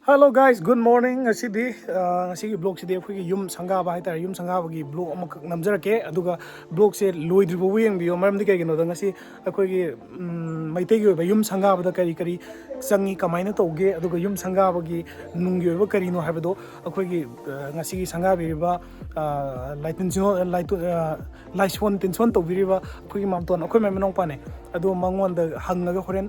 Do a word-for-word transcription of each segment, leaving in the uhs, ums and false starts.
Hello guys, good morning. ꯉꯁꯤꯗꯤ ꯑ, ꯉꯁꯤꯒꯤ ꯕ꯭ꯂꯣꯒꯁꯤꯗꯤ ꯑꯩꯈꯣꯏꯒꯤ ꯌꯨꯝ ꯁꯪꯒꯥꯕ ꯍꯥꯏꯇꯥꯔꯦ, ꯌꯨꯝ ꯁꯪꯒꯥꯕꯒꯤ ꯕ꯭ꯂꯣꯒ ꯑꯃꯈꯛ ꯅꯝꯖꯔꯛꯀꯦ꯫ ꯑꯗꯨꯒ ꯕ꯭ꯂꯣꯒꯁꯦ ꯂꯣꯏꯗ꯭ꯔꯤꯐꯥꯎꯕ ꯌꯦꯡꯕꯤꯌꯣ꯫ ꯃꯔꯝꯗꯤ ꯀꯩꯒꯤꯅꯣꯗ, ꯉꯁꯤ ꯑꯩꯈꯣꯏꯒꯤ ꯎꯝ, ꯃꯩꯇꯩꯒꯤ ꯑꯣꯏꯕ ꯌꯨꯝ ꯁꯪꯒꯥꯕꯗ ꯀꯔꯤ ꯀꯔꯤ ꯆꯪꯉꯤ, ꯀꯃꯥꯏꯅ ꯇꯧꯒꯦ, ꯑꯗꯨꯒ ꯌꯨꯝ ꯁꯪꯒꯥꯕꯒꯤ ꯅꯨꯡꯒꯤ ꯑꯣꯏꯕ ꯀꯔꯤꯅꯣ ꯍꯥꯏꯕꯗꯣ ꯑꯩꯈꯣꯏꯒꯤ ꯑ, ꯉꯁꯤꯒꯤ ꯁꯪꯒꯥꯕꯤꯔꯤꯕ ꯑ, ꯂꯥꯏꯇꯤꯟꯁꯤꯟ ꯂꯥꯏꯇꯣ- ꯑ, ꯂꯥꯏꯁꯣꯟ ꯇꯤꯟꯁꯣꯟ ꯇꯧꯕꯤꯔꯤꯕ ꯑꯩꯈꯣꯏꯒꯤ ꯃꯥꯝꯇꯣꯟ, ꯑꯩꯈꯣꯏ ꯃꯥꯏ ꯃꯅꯥꯎꯄꯥꯅꯦ꯫ ꯑꯗꯣ ꯃꯉꯣꯟꯗ ꯍꯪꯉꯒ ꯍꯣꯔꯦꯟ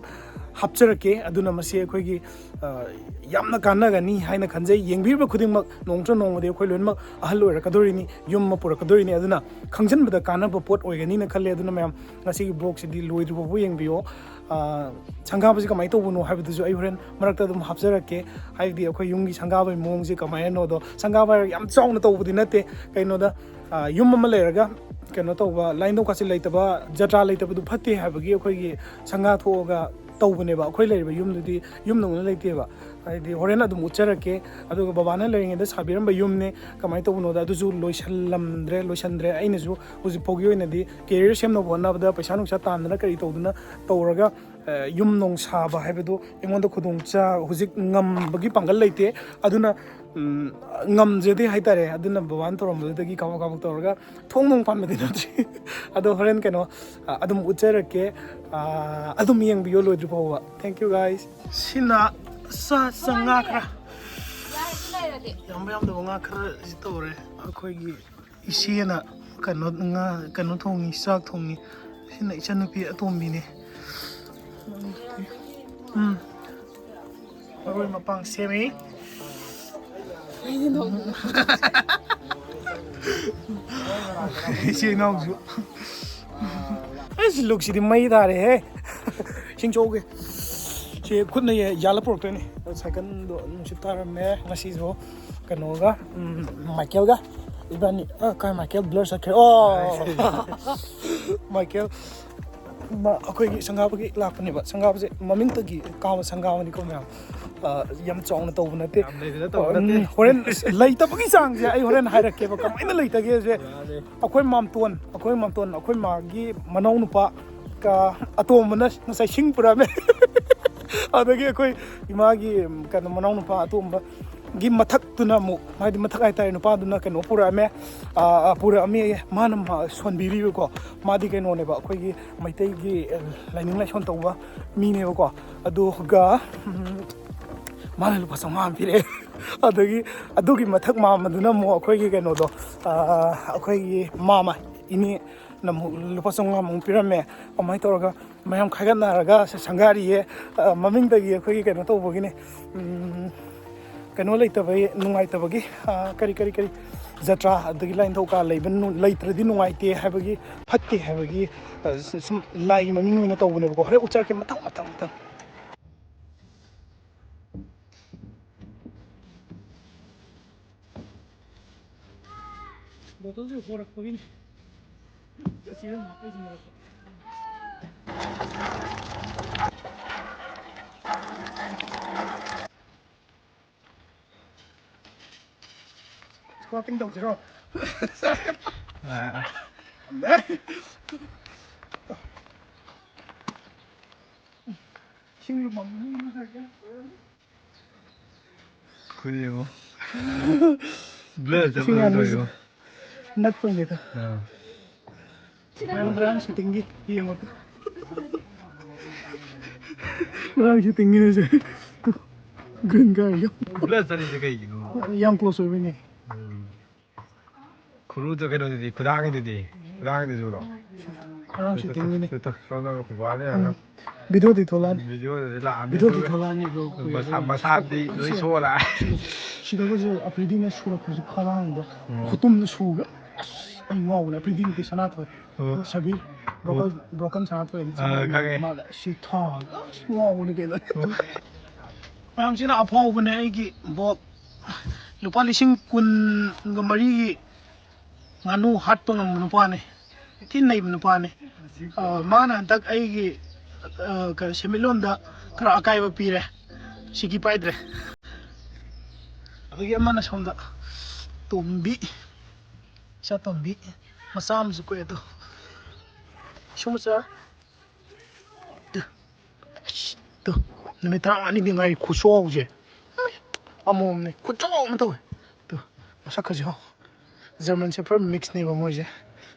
ꯍꯥꯞꯆꯔꯛꯀꯦ꯫ ꯑꯗꯨꯅ ꯃꯁꯤ ꯑꯩꯈꯣꯏꯒꯤ ꯑ, ꯌꯥꯝꯅ ꯀꯥꯟꯅꯒꯅꯤ ꯍꯥꯏꯅ ꯈꯟꯖꯩ꯫ ꯌꯦꯡꯕꯤꯔꯤꯕ ꯈꯨꯗꯤꯡꯃꯛ, ꯅꯣꯡꯃꯇ ꯅꯣꯡꯃꯗꯤ ꯑꯩꯈꯣꯏ ꯂꯣꯏꯅꯃꯛ ꯑꯍꯜ ꯑꯣꯏꯔꯛꯀꯗꯣꯔꯤꯅꯤ, ꯌꯨꯝ ꯑꯃ ꯄꯨꯔꯛꯀꯗꯣꯔꯤꯅꯤ꯫ ꯑꯗꯨꯅ ꯈꯪꯖꯤꯟꯕꯗ ꯀꯥꯟꯅꯕ ꯄꯣꯠ ꯑꯣꯏꯒꯅꯤꯅ ꯈꯜꯂꯦ꯫ ꯑꯗꯨꯅ ꯃꯌꯥꯝ, ꯉꯁꯤꯒꯤ ꯕ꯭ꯂꯣꯒꯁꯤꯗꯤ ꯂꯣꯏꯗ꯭ꯔꯤꯐꯥꯎꯕ ꯌꯦꯡꯕꯤꯌꯣ꯫ ꯑ, ꯁꯪꯒꯥꯕꯁꯤ ꯀꯃꯥꯏꯅ ꯇꯧꯕꯅꯣ ꯍꯥꯏꯕꯗꯨꯁꯨ ꯑꯩ ꯍꯣꯔꯦꯟ ꯃꯔꯛꯇ ꯑꯗꯨꯝ ꯍꯥꯞꯆꯔꯛꯀꯦ꯫ ꯍꯥꯏꯕꯗꯤ ꯑꯩꯈꯣꯏ ꯌꯨꯝꯒꯤ ꯁꯪꯒꯥꯕꯒꯤ ꯃꯑꯣꯡꯁꯦ ꯀꯃꯥꯏꯅꯅꯣꯗꯣ, ꯁꯪꯒꯥꯕ ꯍꯥꯏꯔꯒ ꯌꯥꯝ ꯆꯥꯎꯅ ꯇꯧꯕꯗꯤ ꯅꯠꯇꯦ꯫ ꯀꯩꯅꯣꯗ ꯑ, ꯌꯨꯝ ꯑꯃ ꯂꯩꯔꯒ ꯀꯩꯅꯣ ꯇꯧꯕ, ꯂꯥꯏꯅꯤꯡꯊꯧ ꯀꯥꯠꯁꯦ ꯂꯩꯇꯕ, ꯖꯇ꯭ꯔꯥ ꯂꯩꯇꯕꯗꯨ ꯐꯠꯇꯦ ꯍꯥꯏꯕꯒꯤ ꯑꯩꯈꯣꯏꯒꯤ ꯁꯪꯒꯥ ꯊꯣꯛꯑꯒ ꯇꯧꯕꯅꯦꯕ꯫ ꯑꯩꯈꯣꯏ ꯂꯩꯔꯤꯕ ꯌꯨꯝꯗꯨꯗꯤ ꯌꯨꯝꯗꯧꯅ ꯂꯩꯇꯦꯕ꯫ ꯍꯥꯏꯗꯤ ꯍꯣꯔꯦꯟ ꯑꯗꯨꯝ ꯎꯠꯆꯔꯛꯀꯦ꯫ ꯑꯗꯨꯒ ꯕꯕꯥꯅ ꯂꯩꯔꯤꯉꯩꯗ ꯁꯥꯕꯤꯔꯝꯕ ꯌꯨꯝꯅꯦ, ꯀꯃꯥꯏꯅ ꯇꯧꯕꯅꯣꯗ ꯑꯗꯨꯁꯨ ꯂꯣꯏꯁꯜꯂꯝꯗ꯭ꯔꯦ, ꯂꯣꯏꯁꯟꯗ꯭ꯔꯦ꯫ ꯑꯩꯅꯁꯨ ꯍꯧꯖꯤꯛ ꯐꯥꯎꯒꯤ ꯑꯣꯏꯅꯗꯤ ꯀꯦꯔꯤꯌꯔ ꯁꯦꯝꯅꯕ ꯍꯣꯠꯅꯕꯗ, ꯄꯩꯁꯥ ꯅꯨꯡꯁꯥ ꯇꯥꯟꯗꯅ ꯀꯔꯤ ꯇꯧꯗꯅ ꯇꯧꯔꯒ ꯑ, ꯌꯨꯝ ꯅꯣꯡ ꯁꯥꯕ ꯍꯥꯏꯕꯗꯨ ꯑꯩꯉꯣꯟꯗ ꯈꯨꯗꯣꯡ ꯆꯥ-, ꯍꯧꯖꯤꯛ ꯉꯝꯕꯒꯤ ꯄꯥꯡꯒꯜ ꯂꯩꯇꯦ꯫ ꯑꯗꯨꯅ ꯎꯝ, ꯉꯝꯖꯗꯦ ꯍꯥꯏꯇꯥꯔꯦ꯫ ꯑꯗꯨꯅ ꯕꯕꯥꯅ ꯇꯧꯔꯝꯕꯗꯨꯗꯒꯤ ꯀꯥꯕꯛ ꯀꯥꯕꯛ ꯇꯧꯔꯒ ꯊꯣꯡ ꯅꯣꯡ ꯄꯥꯟꯕꯗꯤ ꯅꯠꯇ꯭ꯔꯤ꯫ ꯑꯗꯣ ꯍꯣꯔꯦꯟ ꯀꯩꯅꯣ ꯑ, ꯑꯗꯨꯝ ꯎꯠꯆꯔꯛꯀꯦ꯫ ꯑ, ꯑꯗꯨꯝ ꯌꯦꯡꯕꯤꯌꯣ ꯂꯣꯏꯗ꯭ꯔꯤ ꯐꯥꯎꯕ꯫ Thank you guys꯫ ꯁꯤꯅ ꯆꯥ-, ꯆꯥ-, ꯉꯥ ꯈꯔ, ꯌꯥꯝꯕ ꯌꯥꯝꯗꯕ ꯉꯥ ꯈꯔ ꯁꯤ ꯇꯧꯔꯦ꯫ ꯑꯩꯈꯣꯏꯒꯤ ꯏꯆꯦꯅ ꯀꯩꯅꯣ, ꯉꯥ, ꯀꯩꯅꯣ ꯊꯣꯡꯉꯤ, ꯆꯥꯛ ꯊꯣꯡꯉꯤ꯫ ꯁꯤꯅ ꯏꯆꯟꯅꯨꯄꯤ ꯑꯇꯣꯝꯕꯤꯅꯦ꯫ ꯎꯝ꯫ ꯃꯔꯣꯏ ꯃꯄꯥꯡ ꯁꯦꯝꯃꯤ꯫ ꯏꯆꯦ ꯏꯅꯥꯎꯁꯨ꯫ ꯑꯁ, ꯂꯨꯛꯁꯤꯗꯤ ꯃꯩ ꯇꯥꯔꯦꯍꯦ꯫ ꯏꯁꯤꯡ ꯆꯧꯒꯦ꯫ ꯁꯤ ꯈꯨꯠꯅ ꯌꯥꯜꯂ ꯄꯨꯔꯛꯇꯣꯏꯅꯦ꯫ ꯁꯥꯏꯀꯜꯗꯣ ꯅꯨꯡꯁꯤꯠ ꯇꯥꯔꯝꯃꯦ꯫ ꯉꯁꯤꯁꯨ ꯀꯩꯅꯣꯒ, ꯎꯝ, ꯃꯥꯏꯀꯦꯜꯒ ꯏꯕꯥꯅꯤ, ꯑ, ꯀꯥꯏ ꯃꯥꯏꯀꯦꯜ? ꯕ꯭ꯂꯔ ꯆꯠꯈ꯭ꯔꯦ꯫ ꯑꯣ! ꯃꯥꯏꯀꯦꯜ꯫ ꯃꯥ ꯑꯩꯈꯣꯏꯒꯤ ꯁꯪꯒꯥꯕꯒꯤ ꯂꯥꯛꯄꯅꯦꯕ꯫ ꯁꯪꯒꯥꯕꯁꯦ ꯃꯃꯤꯡꯇꯒꯤ ꯀꯥꯕ ꯁꯪꯒꯥꯕꯅꯤꯀꯣ ꯃꯌꯥꯝ꯫ ꯑ, ꯌꯥꯝ ꯆꯥꯎꯅ ꯇꯧꯕ ꯅꯠꯇꯦ꯫ ꯌꯥꯝ ꯂꯩꯗꯅ ꯇꯧꯕ ꯎꯝ, ꯅꯠꯇꯦ꯫ ꯍꯣꯔꯦꯟ ꯑꯁ, ꯂꯩꯇꯕꯒꯤ ꯆꯥꯡꯁꯦ ꯑꯩ ꯍꯣꯔꯦꯟ ꯍꯥꯏꯔꯛꯀꯦꯕ, ꯀꯃꯥꯏꯅ ꯂꯩꯇꯒꯦꯁꯦ꯫ ꯌꯥꯔꯦ꯫ ꯑꯩꯈꯣꯏ ꯃꯥꯝꯇꯣꯟ, ꯑꯩꯈꯣꯏ ꯃꯥꯝꯇꯣꯟ, ꯑꯩꯈꯣꯏ ꯃꯥꯒꯤ ꯃꯅꯥꯎ ꯅꯨꯄꯥ, ꯀ-, ꯑꯇꯣꯝꯕꯅ ꯉꯁꯥꯏ ꯁꯤꯡ ꯄꯨꯔꯛꯑꯝꯃꯦ꯫ ꯑꯗꯒꯤ ꯑꯩꯈꯣꯏ ꯏꯃꯥꯒꯤ, ꯎꯝ, ꯀꯩꯅꯣ, ꯃꯅꯥꯎ ꯅꯨꯄꯥ ꯑꯇꯣꯝꯕꯒꯤ ꯃꯊꯛꯇꯨꯅ ꯑꯃꯨꯛ, ꯍꯥꯏꯗꯤ ꯃꯊꯛ ꯍꯥꯏꯇꯥꯔꯦ, ꯅꯨꯄꯥꯗꯨꯅ ꯀꯩꯅꯣ ꯄꯨꯔꯛꯑꯝꯃꯦ, ꯑ, ꯑ, ꯄꯨꯔꯛꯑꯝꯃꯦ꯫ ꯃꯥꯅ ꯃꯥ ꯁꯣꯟꯕꯤꯔꯤꯕꯀꯣ꯫ ꯃꯥꯗꯤ ꯀꯩꯅꯣꯅꯦꯕ, ꯑꯩꯈꯣꯏꯒꯤ ꯃꯩꯇꯩꯒꯤ, ꯑ, ꯂꯥꯏꯅꯤꯡ ꯂꯥꯏꯁꯣꯟ ꯇꯧꯕ ꯃꯤꯅꯦꯕꯀꯣ꯫ ꯑꯗꯨꯒ, ꯎꯝ, ꯃꯥꯅ ꯂꯨꯄꯥ ꯆꯥꯝꯃꯉꯥ ꯑꯃ ꯄꯤꯔꯛꯑꯦ꯫ ꯑꯗꯒꯤ ꯑꯗꯨꯒꯤ ꯃꯊꯛ ꯃꯥꯝꯃꯗꯨꯅ ꯑꯃꯨꯛ ꯑꯩꯈꯣꯏꯒꯤ ꯀꯩꯅꯣꯗꯣ, ꯑ, ꯑꯩꯈꯣꯏꯒꯤ ꯃꯥꯝꯃ, ꯏꯅꯦꯅ ꯑꯃꯨꯛ ꯂꯨꯄꯥ ꯆꯥꯝꯃꯉꯥ ꯑꯃꯨꯛ ꯄꯤꯔꯝꯃꯦ꯫ ꯑꯗꯨꯃꯥꯏꯅ ꯇꯧꯔꯒ ꯃꯌꯥꯝ ꯈꯥꯏꯒꯠꯅꯔꯒ ꯁ-, ꯁꯪꯒꯥꯔꯤꯌꯦ꯫ ꯑ, ꯃꯃꯤꯡꯗꯒꯤ ꯑꯩꯈꯣꯏꯒꯤ ꯀꯩꯅꯣ ꯇꯧꯕꯒꯤꯅꯦ, ꯎꯝ, ꯀꯩꯅꯣ ꯂꯩꯇꯕꯒꯤ, ꯅꯨꯡꯉꯥꯏꯇꯕꯒꯤ, ꯑ, ꯀꯔꯤ, ꯀꯔꯤ, ꯀꯔꯤ, ꯖꯇ꯭ꯔꯥ ꯑꯗꯒꯤ ꯂꯥꯏꯅꯤꯡꯊꯧ ꯀꯥ ꯂꯩꯕ ꯅꯨ-, ꯂꯩꯇ꯭ꯔꯗꯤ ꯅꯨꯡꯉꯥꯏꯇꯦ ꯍꯥꯏꯕꯒꯤ, ꯐꯠꯇꯦ ꯍꯥꯏꯕꯒꯤ, ꯑ, ꯁ-, ꯁꯨꯝ ꯂꯥꯏꯒꯤ ꯃꯃꯤꯡ ꯑꯣꯏꯅ ꯇꯧꯕꯅꯦꯕꯀꯣ꯫ ꯍꯣꯔꯦꯟ ꯎꯠꯆꯔꯛꯀꯦ ꯃꯊꯪ, ꯃꯊꯪ, ꯃꯊꯪ꯫ ꯕꯣꯇꯜꯁꯦ ꯍꯣꯔꯛꯄꯒꯤꯅꯤ꯫ ꯑꯁꯤꯗ ꯉꯥꯏꯍꯥꯛ ꯂꯩꯁꯤꯟꯅꯔꯛꯄ꯫ Squatting ꯇꯧꯁꯤꯔꯣ? ꯑꯥ꯫ ꯏꯁꯤꯡ ꯂꯨꯝꯃꯝꯃꯅꯤ ꯏꯔꯨꯖꯒꯦ꯫ ꯈꯨ ꯌꯦꯡꯉꯣ꯫ Blur ꯏꯁꯤꯡ ꯆꯠꯄꯗꯣ ꯌꯥꯝ ꯇꯧꯋꯦꯕꯣ꯫ ꯅꯠꯄꯅꯤꯗ꯫ ꯑꯥ꯫ ꯉꯔꯥꯡ, ꯉꯔꯥꯡ shootingꯒꯤ ꯌꯦꯡꯉꯣ꯫ ꯉꯔꯥꯡ shootingꯒꯤꯅꯦ ꯁꯦ꯫ Green ꯀꯥꯏꯗꯣ꯫ Blur ꯆꯠꯂꯤꯁꯦ ꯀꯩꯒꯤꯅꯣ? ꯌꯥꯝ close ꯑꯣꯏꯕꯩꯅꯦ꯫ ꯎꯝ꯫ ꯈꯨꯔꯨꯗꯣ ꯀꯩꯅꯣꯗꯨꯗꯤ, ꯈꯨꯗꯥꯡꯒꯤꯗꯨꯗꯤ, ꯈꯨꯗꯥꯡꯒꯤꯗꯨꯁꯨ ꯎꯔꯣ? ꯉꯔꯥꯡ shootingꯒꯤꯅꯦ꯫ ꯁꯤꯗ ꯁꯣꯝꯗ ꯈꯨꯕꯥꯛꯅ ꯎꯝ꯫ ꯌꯥꯗ꯭ꯔꯣ? Videoꯗꯤ ꯊꯣꯛꯂꯛꯑꯅꯤ꯫ Videoꯗꯤ ꯂꯥꯛꯑꯅꯤ꯫ Videoꯗꯤ ꯊꯣꯛꯂꯛꯑꯅꯤ, ꯕ꯭ꯔꯣ, ꯀꯨꯏꯔꯦ꯫ ꯃꯁꯥ, ꯃꯁꯥꯗꯤ ꯂꯣꯏ ꯁꯣꯛꯑ ꯂꯥꯛꯑꯦ꯫ ꯁꯤꯗꯒꯁꯨ ꯑꯐ꯭ꯔꯤꯗꯤꯅ ꯁꯨꯔꯛꯄꯁꯦ ꯈꯗꯥꯡꯗ ꯎꯝ꯫ ꯈꯨꯇꯨꯝꯗ ꯁꯨꯒ ꯑꯁ ꯑꯩ ꯉꯥꯎꯕꯅꯦ꯫ ꯑꯐ꯭ꯔꯤꯗꯤ ꯅꯠꯇꯦ, ꯁꯅꯥꯊꯣꯏ꯫ ꯑꯣ꯫ ꯁꯕꯤꯔ, ꯑꯣ꯫ Broken, broken ꯁꯅꯥꯊꯣꯏ꯫ ꯑꯥ, ꯈꯪꯉꯦ꯫ ꯃꯥꯅ ꯁꯤ ꯊꯥꯡ ꯑꯁ ꯉꯥꯎꯕꯅꯦ ꯀꯩꯅꯣ꯫ ꯑꯣ꯫ ꯃꯌꯥꯝꯁꯤꯅ ꯑꯐꯥꯎꯕꯅꯦ ꯑꯩꯒꯤ ꯕꯣꯠ꯫ ꯂꯨꯄꯥ ꯂꯤꯁꯤꯡ ꯀꯨꯟꯒ ꯃꯔꯤꯒꯤ ꯉꯥꯅꯨ ꯍꯥꯠꯄ ꯉꯝꯕ ꯅꯨꯄꯥꯅꯤ꯫ ꯊꯤ ꯅꯩꯕ ꯅꯨꯄꯥꯅꯤ꯫ ꯑ, ꯃꯥꯅ ꯍꯟꯗꯛ ꯑꯩꯒꯤ, ꯑ, ꯀꯩꯅꯣ, ꯁꯦꯟꯃꯤꯠꯂꯣꯟꯗ ꯈꯔ ꯑꯀꯥꯏꯕ ꯄꯤꯔꯦ꯫ ꯁꯤꯀꯤ ꯄꯥꯏꯗ꯭ꯔꯦ꯫ ꯑꯗꯒꯤ ꯑꯃꯅ ꯁꯣꯝꯗ ꯇꯣꯝꯕꯤ, ꯏꯆꯥ ꯇꯣꯝꯕꯤ ꯃꯆꯥ ꯑꯃꯁꯨ ꯀꯣꯛꯑꯦ ꯑꯗꯣ꯫ ꯏꯁꯨ ꯃꯆꯥ꯫ ꯇꯨ꯫ ꯇꯨ꯫ ꯅꯨꯃꯤꯠ ꯇꯔꯥꯃꯉꯥꯅꯤꯗꯤ ꯉꯥꯏ ꯈꯨꯆꯥꯎꯁꯦ꯫ ꯑꯃꯣꯝꯅꯦ, ꯈꯨꯆꯥꯎ ꯑꯃ ꯇꯧꯋꯦ꯫ ꯇꯨ, ꯃꯁꯛꯀꯁꯦ ꯌꯦꯡꯉꯣ꯫ German Shepherd mixꯅꯦꯕ ꯃꯣꯏꯁꯦ,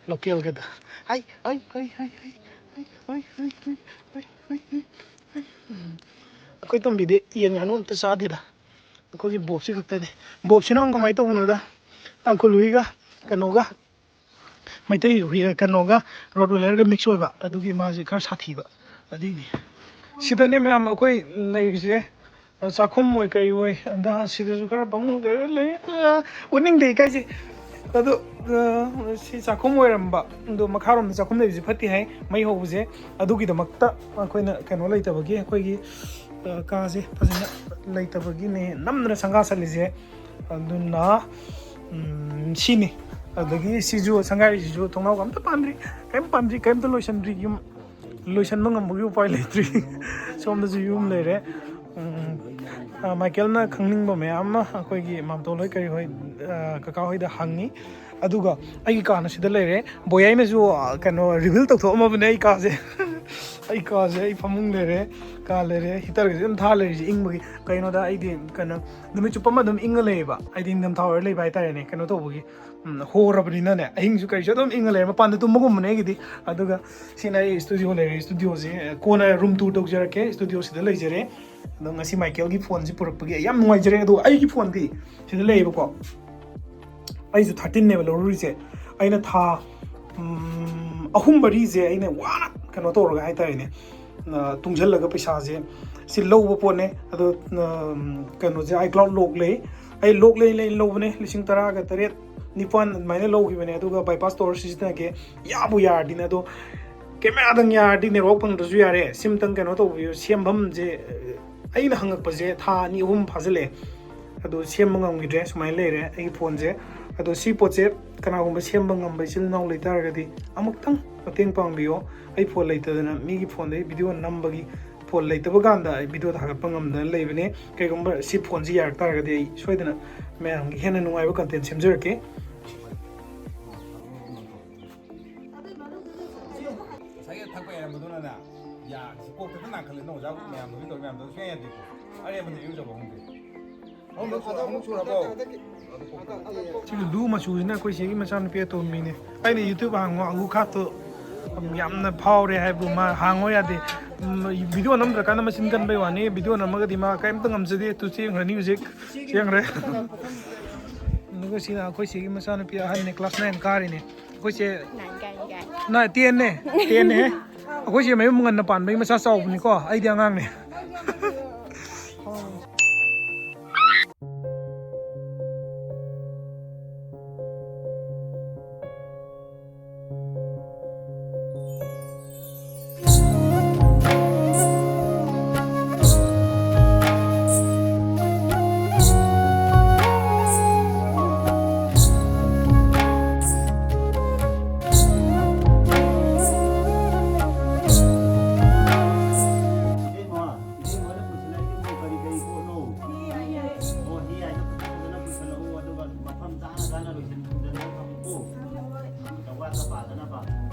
localꯒꯗ꯫ ꯍꯥꯏ, ꯍꯥꯏ, ꯍꯥꯏ꯫ ꯑꯩꯈꯣꯏ ꯇꯣꯝꯕꯤꯗꯤ ꯌꯦꯟ ꯉꯥꯅꯨ ꯑꯝꯇ ꯆꯥꯗꯦꯗ꯫ ꯑꯩꯈꯣꯏꯒꯤ ꯕꯣꯞꯁꯤ ꯈꯛꯇꯅꯤ꯫ ꯕꯣꯞꯁꯤꯅ ꯑꯃꯨꯛ ꯀꯃꯥꯏꯅ ꯇꯧꯕꯅꯣꯗ, ꯇꯥꯡꯈꯨꯜ ꯍꯨꯏꯒ ꯀꯩꯅꯣꯒ, ꯃꯩꯇꯩ ꯍꯨꯏ, ꯀꯩꯅꯣꯒ, Rottweilerꯒ mix ꯑꯣꯏꯕ, ꯑꯗꯨꯒꯤ ꯃꯥꯁꯦ ꯈꯔ ꯁꯥꯊꯤꯕ, ꯑꯗꯨꯏꯅꯤ꯫ ꯁꯤꯗꯅꯦ ꯃꯌꯥꯝ ꯑꯩꯈꯣꯏ ꯂꯩꯔꯤꯁꯦ꯫ ꯆꯥꯛꯈꯨꯝ ꯑꯣꯏ ꯀꯩ ꯑꯣꯏ, ꯑꯗ ꯁꯤꯗꯁꯨ ꯈꯔ ꯐꯃꯨꯡꯗ ꯂꯩ꯫ ꯑ, ꯎꯠꯅꯤꯡꯗꯦ, ꯏꯀꯥꯏꯖꯩ꯫ ꯑꯗꯣ, ꯑ, ꯁꯤ ꯆꯥꯛꯈꯨꯝ ꯑꯣꯏꯔꯝꯕ, ꯑꯗꯣ ꯃꯈꯥꯔꯣꯝꯗ ꯆꯥꯛꯈꯨꯝ ꯂꯩꯕꯁꯦ ꯐꯠꯇꯦ ꯍꯥꯏ, ꯃꯩ ꯍꯧꯕꯁꯦ꯫ ꯑꯗꯨꯒꯤꯗꯃꯛꯇ ꯑꯩꯈꯣꯏꯅ ꯀꯩꯅꯣ ꯂꯩꯇꯕꯒꯤ, ꯑꯩꯈꯣꯏꯒꯤ, ꯑ, ꯀꯥꯁꯦ ꯐꯖꯅ ꯂꯩꯇꯕꯒꯤꯅꯦ ꯅꯝꯗꯅ ꯁꯪꯒꯥ ꯆꯠꯂꯤꯁꯦ꯫ ꯑꯗꯨꯅ, ꯎꯝ, ꯁꯤꯅꯤ꯫ ꯑꯗꯒꯤ ꯁꯤꯁꯨ, ꯁꯪꯒꯥꯏꯁꯤꯁꯨ ꯊꯣꯡꯅꯥꯎꯒ ꯑꯝꯇ ꯄꯥꯟꯗ꯭ꯔꯤ, ꯀꯩꯝ ꯄꯥꯟꯗ꯭ꯔꯤ, ꯀꯩꯝꯇ ꯂꯣꯏꯁꯟꯗ꯭ꯔꯤ꯫ ꯌꯨꯝ ꯂꯣꯏꯁꯟꯕ ꯉꯝꯕꯒꯤ ꯎꯄꯥꯏ ꯂꯩꯇ꯭ꯔꯤ꯫ ꯁꯣꯝꯗꯁꯨ ꯌꯨꯝ ꯂꯩꯔꯦ꯫ ꯎꯝ, ꯑ, ꯃꯥꯏꯀꯦꯜꯅ ꯈꯪꯅꯤꯡꯕ ꯃꯌꯥꯝ ꯑꯃ ꯑꯩꯈꯣꯏꯒꯤ ꯃꯥꯝꯇꯣꯟ ꯍꯣꯏ ꯀꯔꯤ ꯍꯣꯏ, ꯑ, ꯀꯀꯥ ꯍꯣꯏꯗ ꯍꯪꯉꯤ꯫ ꯑꯗꯨꯒ ꯑꯩꯒꯤ ꯀꯥꯅ ꯁꯤꯗ ꯂꯩꯔꯦ꯫ ꯕꯣꯌꯥꯏꯅꯁꯨ, ꯑ, ꯀꯩꯅꯣ, reveal ꯇꯧꯊꯣꯛꯑꯝꯃꯕꯅꯦ ꯑꯩ ꯀꯥꯁꯦ꯫ ꯑꯩ ꯀꯥꯁꯦ, ꯑꯩ ꯐꯃꯨꯡ ꯂꯩꯔꯦ, ꯀꯥ ꯂꯩꯔꯦ, heaterꯒꯁꯦ ꯑꯗꯨꯝ ꯊꯥ ꯂꯩꯔꯤꯁꯦ ꯏꯪꯕꯒꯤ꯫ ꯀꯩꯅꯣꯗ ꯑꯩꯗꯤ ꯀꯩꯅꯣ, ꯅꯨꯃꯤꯠ ꯆꯨꯞꯄ ꯑꯃ ꯑꯗꯨꯝ ꯏꯪꯉ ꯂꯩꯌꯦꯕ, ꯑꯩꯗꯤ ꯅꯤꯡꯊꯝꯊꯥ ꯑꯣꯏꯔ ꯂꯩꯕ ꯍꯥꯏꯇꯥꯔꯦꯅꯦ꯫ ꯀꯩꯅꯣ ꯇꯧꯕꯒꯤ, ꯎꯝ, ꯍꯣꯔꯕꯅꯤꯅꯅꯦ, ꯑꯍꯤꯡꯁꯨ ꯀꯔꯤꯁꯨ ꯑꯗꯨꯝ ꯏꯪꯉ ꯂꯩꯔꯦ꯫ ꯃꯄꯥꯟꯗ ꯇꯨꯝꯕꯒꯨꯝꯕꯅꯦ ꯑꯩꯒꯤꯗꯤ꯫ ꯑꯗꯨꯒ ꯁꯤꯅ ꯑꯩ studio ꯂꯩꯔꯦ꯫ Studioꯁꯦ, ꯑ, ꯀꯣꯟꯅ room tour ꯇꯧꯖꯔꯛꯀꯦ꯫ Studio ꯁꯤꯗ ꯂꯩꯖꯔꯦ꯫ ꯑꯗꯣ ꯉꯁꯤ ꯃꯥꯏꯀꯦꯜꯒꯤ phoneꯁꯦ ꯄꯨꯔꯛꯄꯒꯤ ꯑꯩ ꯌꯥꯝ ꯅꯨꯡꯉꯥꯏꯖꯔꯦ꯫ ꯑꯗꯣ ꯑꯩꯒꯤ phoneꯗꯤ ꯁꯤꯗ ꯂꯩꯌꯦꯕꯀꯣ꯫ ꯑꯩꯁꯨ thirteenꯅꯦꯕ ꯂꯧꯔꯨꯔꯤꯁꯦ꯫ ꯑꯩꯅ ꯊꯥ, ꯎꯝ, ꯑꯍꯨꯝ ꯃꯔꯤꯁꯦ ꯑꯩꯅ ꯋꯥꯅ ꯀꯩꯅꯣ ꯇꯧꯔꯒ ꯍꯥꯏꯇꯥꯔꯦꯅꯦ, ꯑ, ꯇꯨꯡꯁꯤꯜꯂꯒ ꯄꯩꯁꯥꯁꯦ ꯁꯤ ꯂꯧꯕ ꯄꯣꯠꯅꯦ꯫ ꯑꯗꯣ, ꯎꯝ, ꯀꯩꯅꯣꯁꯦ, iCloud lock ꯂꯩ꯫ ꯑꯩ lock ꯂꯩ, ꯂꯩ ꯂꯧꯕꯅꯦ꯫ ꯂꯤꯁꯤꯡ ꯇꯔꯥꯒ ꯇꯔꯦꯠ, ꯅꯤꯄꯥꯟ ꯑꯗꯨꯃꯥꯏꯅ ꯂꯧꯈꯤꯕꯅꯦ꯫ ꯑꯗꯨꯒ bypass ꯇꯧꯔ ꯁꯤꯖꯤꯟꯅꯒꯦ꯫ ꯌꯥꯕꯨ ꯌꯥꯔꯗꯤꯅꯦ꯫ ꯑꯗꯣ cameraꯗꯪ ꯌꯥꯔꯗꯤ, network ꯐꯪꯗ꯭ꯔꯁꯨ ꯌꯥꯔꯦ꯫ SIMꯇꯪ ꯀꯩꯅꯣ ꯇꯧꯕꯤꯌꯨ, ꯁꯦꯝꯐꯝꯁꯦ, ꯑ, ꯑꯩꯅ ꯍꯪꯉꯛꯄꯁꯦ ꯊꯥ ꯑꯅꯤ ꯑꯍꯨꯝ ꯐꯥꯖꯤꯜꯂꯛꯑꯦ꯫ ꯑꯗꯣ ꯁꯦꯝꯕ ꯉꯝꯈꯤꯗ꯭ꯔꯦ, ꯁꯨꯃꯥꯏꯅ ꯂꯩꯔꯦ ꯑꯩꯒꯤ phoneꯁꯦ꯫ ꯑꯗꯣ ꯁꯤ ꯄꯣꯠꯁꯦ ꯀꯅꯥꯒꯨꯝꯕ ꯁꯦꯝꯕ ꯉꯝꯕ ꯏꯆꯤꯜ ꯏꯅꯥꯎ ꯂꯩꯇꯥꯔꯒꯗꯤ ꯑꯃꯨꯛꯇꯪ ꯃꯇꯦꯡ ꯄꯥꯡꯕꯤꯌꯣ꯫ ꯑꯩ phone ꯂꯩꯇꯗꯅ ꯃꯤꯒꯤ phoneꯗꯒꯤ video ꯅꯝꯕꯒꯤ, phone ꯂꯩꯇꯕ ꯀꯥꯟꯗ ꯑꯩ video ꯊꯥꯒꯠꯄ ꯉꯝꯗꯅ ꯂꯩꯕꯅꯦ꯫ ꯀꯩꯒꯨꯝꯕ ꯁꯤ phoneꯁꯤ ꯌꯥꯔꯛ ꯇꯥꯔꯒꯗꯤ ꯑꯩ ꯁꯣꯏꯗꯅ ꯃꯌꯥꯝꯒꯤ ꯍꯦꯟꯅ ꯅꯨꯡꯉꯥꯏꯕ content ꯁꯦꯝꯖꯔꯛꯀꯦ꯫ ꯉꯁꯥꯏꯒꯤ ꯊꯛꯄ ꯌꯥꯔꯝꯕꯗꯨꯅꯅꯦ, ꯌꯥ, ꯀꯣꯛꯇ ꯅꯥꯈꯜꯂꯦ, ꯅꯪ ꯑꯣꯖꯥ ꯃꯌꯥꯝꯗꯨꯒꯤ ꯇꯧꯔꯤ ꯃꯌꯥꯝꯗꯣ ꯁꯨꯡꯌꯥ ꯌꯥꯗꯦꯀꯣ꯫ ꯑꯔꯦꯝꯕꯗ ꯏꯔꯨꯖꯕ ꯈꯪꯗꯦ꯫ ꯑꯍꯨꯝꯂꯛ ꯁꯨꯔ-, ꯑꯍꯨꯝꯂꯛ ꯁꯨꯔꯕꯣ? ꯁꯤꯒꯤ ꯂꯨ ꯃꯆꯨꯁꯤꯅ ꯑꯩꯈꯣꯏ ꯆꯦꯒꯤ ꯃꯆꯥꯅꯨꯄꯤ ꯑꯇꯣꯝꯕꯤꯅꯦ꯫ ꯑꯩꯅ YouTube ꯍꯥꯡꯉꯣ, ꯑꯒꯨ ꯈꯥꯠꯇꯣ ꯌꯥꯝꯅ ꯐꯥꯎꯔꯦ ꯍꯥꯏꯕꯨ ꯃꯥ ꯍꯥꯡꯉꯣ ꯌꯥꯗꯦ꯫ ꯎꯝ, video ꯅꯝꯗ꯭ꯔꯀꯥꯟꯗ ꯃꯆꯤꯟ ꯀꯟꯕꯩ ꯋꯥꯅꯤ꯫ Video ꯅꯝꯃꯒꯗꯤ ꯃꯥ ꯀꯔꯤꯝꯇ ꯉꯝꯖꯗꯦ꯫ ꯇꯨ ꯆꯦꯟꯈ꯭ꯔꯅꯤ ꯍꯧꯖꯤꯛ꯫ ꯆꯦꯟꯈ꯭ꯔꯦ꯫ ꯑꯗꯨꯒ ꯁꯤꯅ ꯑꯩꯈꯣꯏ ꯆꯦꯒꯤ ꯃꯆꯥꯅꯨꯄꯤ ꯑꯍꯟꯅꯦ, class nine ꯀꯥꯔꯤꯅꯦ꯫ ꯑꯩꯈꯣꯏ ꯆꯦ ꯅꯥꯏꯟ ꯀꯥꯏ, ꯀꯥꯏ꯫ ꯅꯥꯏꯟ, ten ꯅꯦ꯫ Ten ꯅꯦ꯫ ꯑꯩꯈꯣꯏ ꯆꯦ ꯃꯌꯨꯝ ꯉꯟꯅ ꯄꯥꯟꯕꯒꯤ ꯃꯆꯥ ꯆꯥꯎꯕꯅꯤꯀꯣ꯫ ꯑꯩꯗꯤ ꯑꯉꯥꯡꯅꯦ꯫ ꯏꯕꯦꯝꯃ, ꯏꯕꯦꯝꯃ ꯍꯣꯏꯅ ꯄꯨꯁꯤꯜꯂꯛꯏꯗꯨꯕꯨ ꯀꯔꯤ ꯀꯔꯤ ꯄꯣꯠꯅꯣ? ꯑꯣ, ꯍꯤ ꯍꯥꯏꯅ ꯐꯖ ꯐꯖꯅ ꯄꯨꯁꯤꯜꯂꯛꯎ, ꯑꯗꯨꯒ ꯃꯐꯝ ꯆꯥꯅ ꯆꯥꯅ ꯂꯣꯏꯁꯤꯟ ꯊꯝꯖꯤꯜꯂꯒ ꯊꯝꯃꯨꯀꯣ꯫ ꯑꯃꯇ ꯋꯥꯠꯇ ꯄꯥꯗꯅꯕ꯫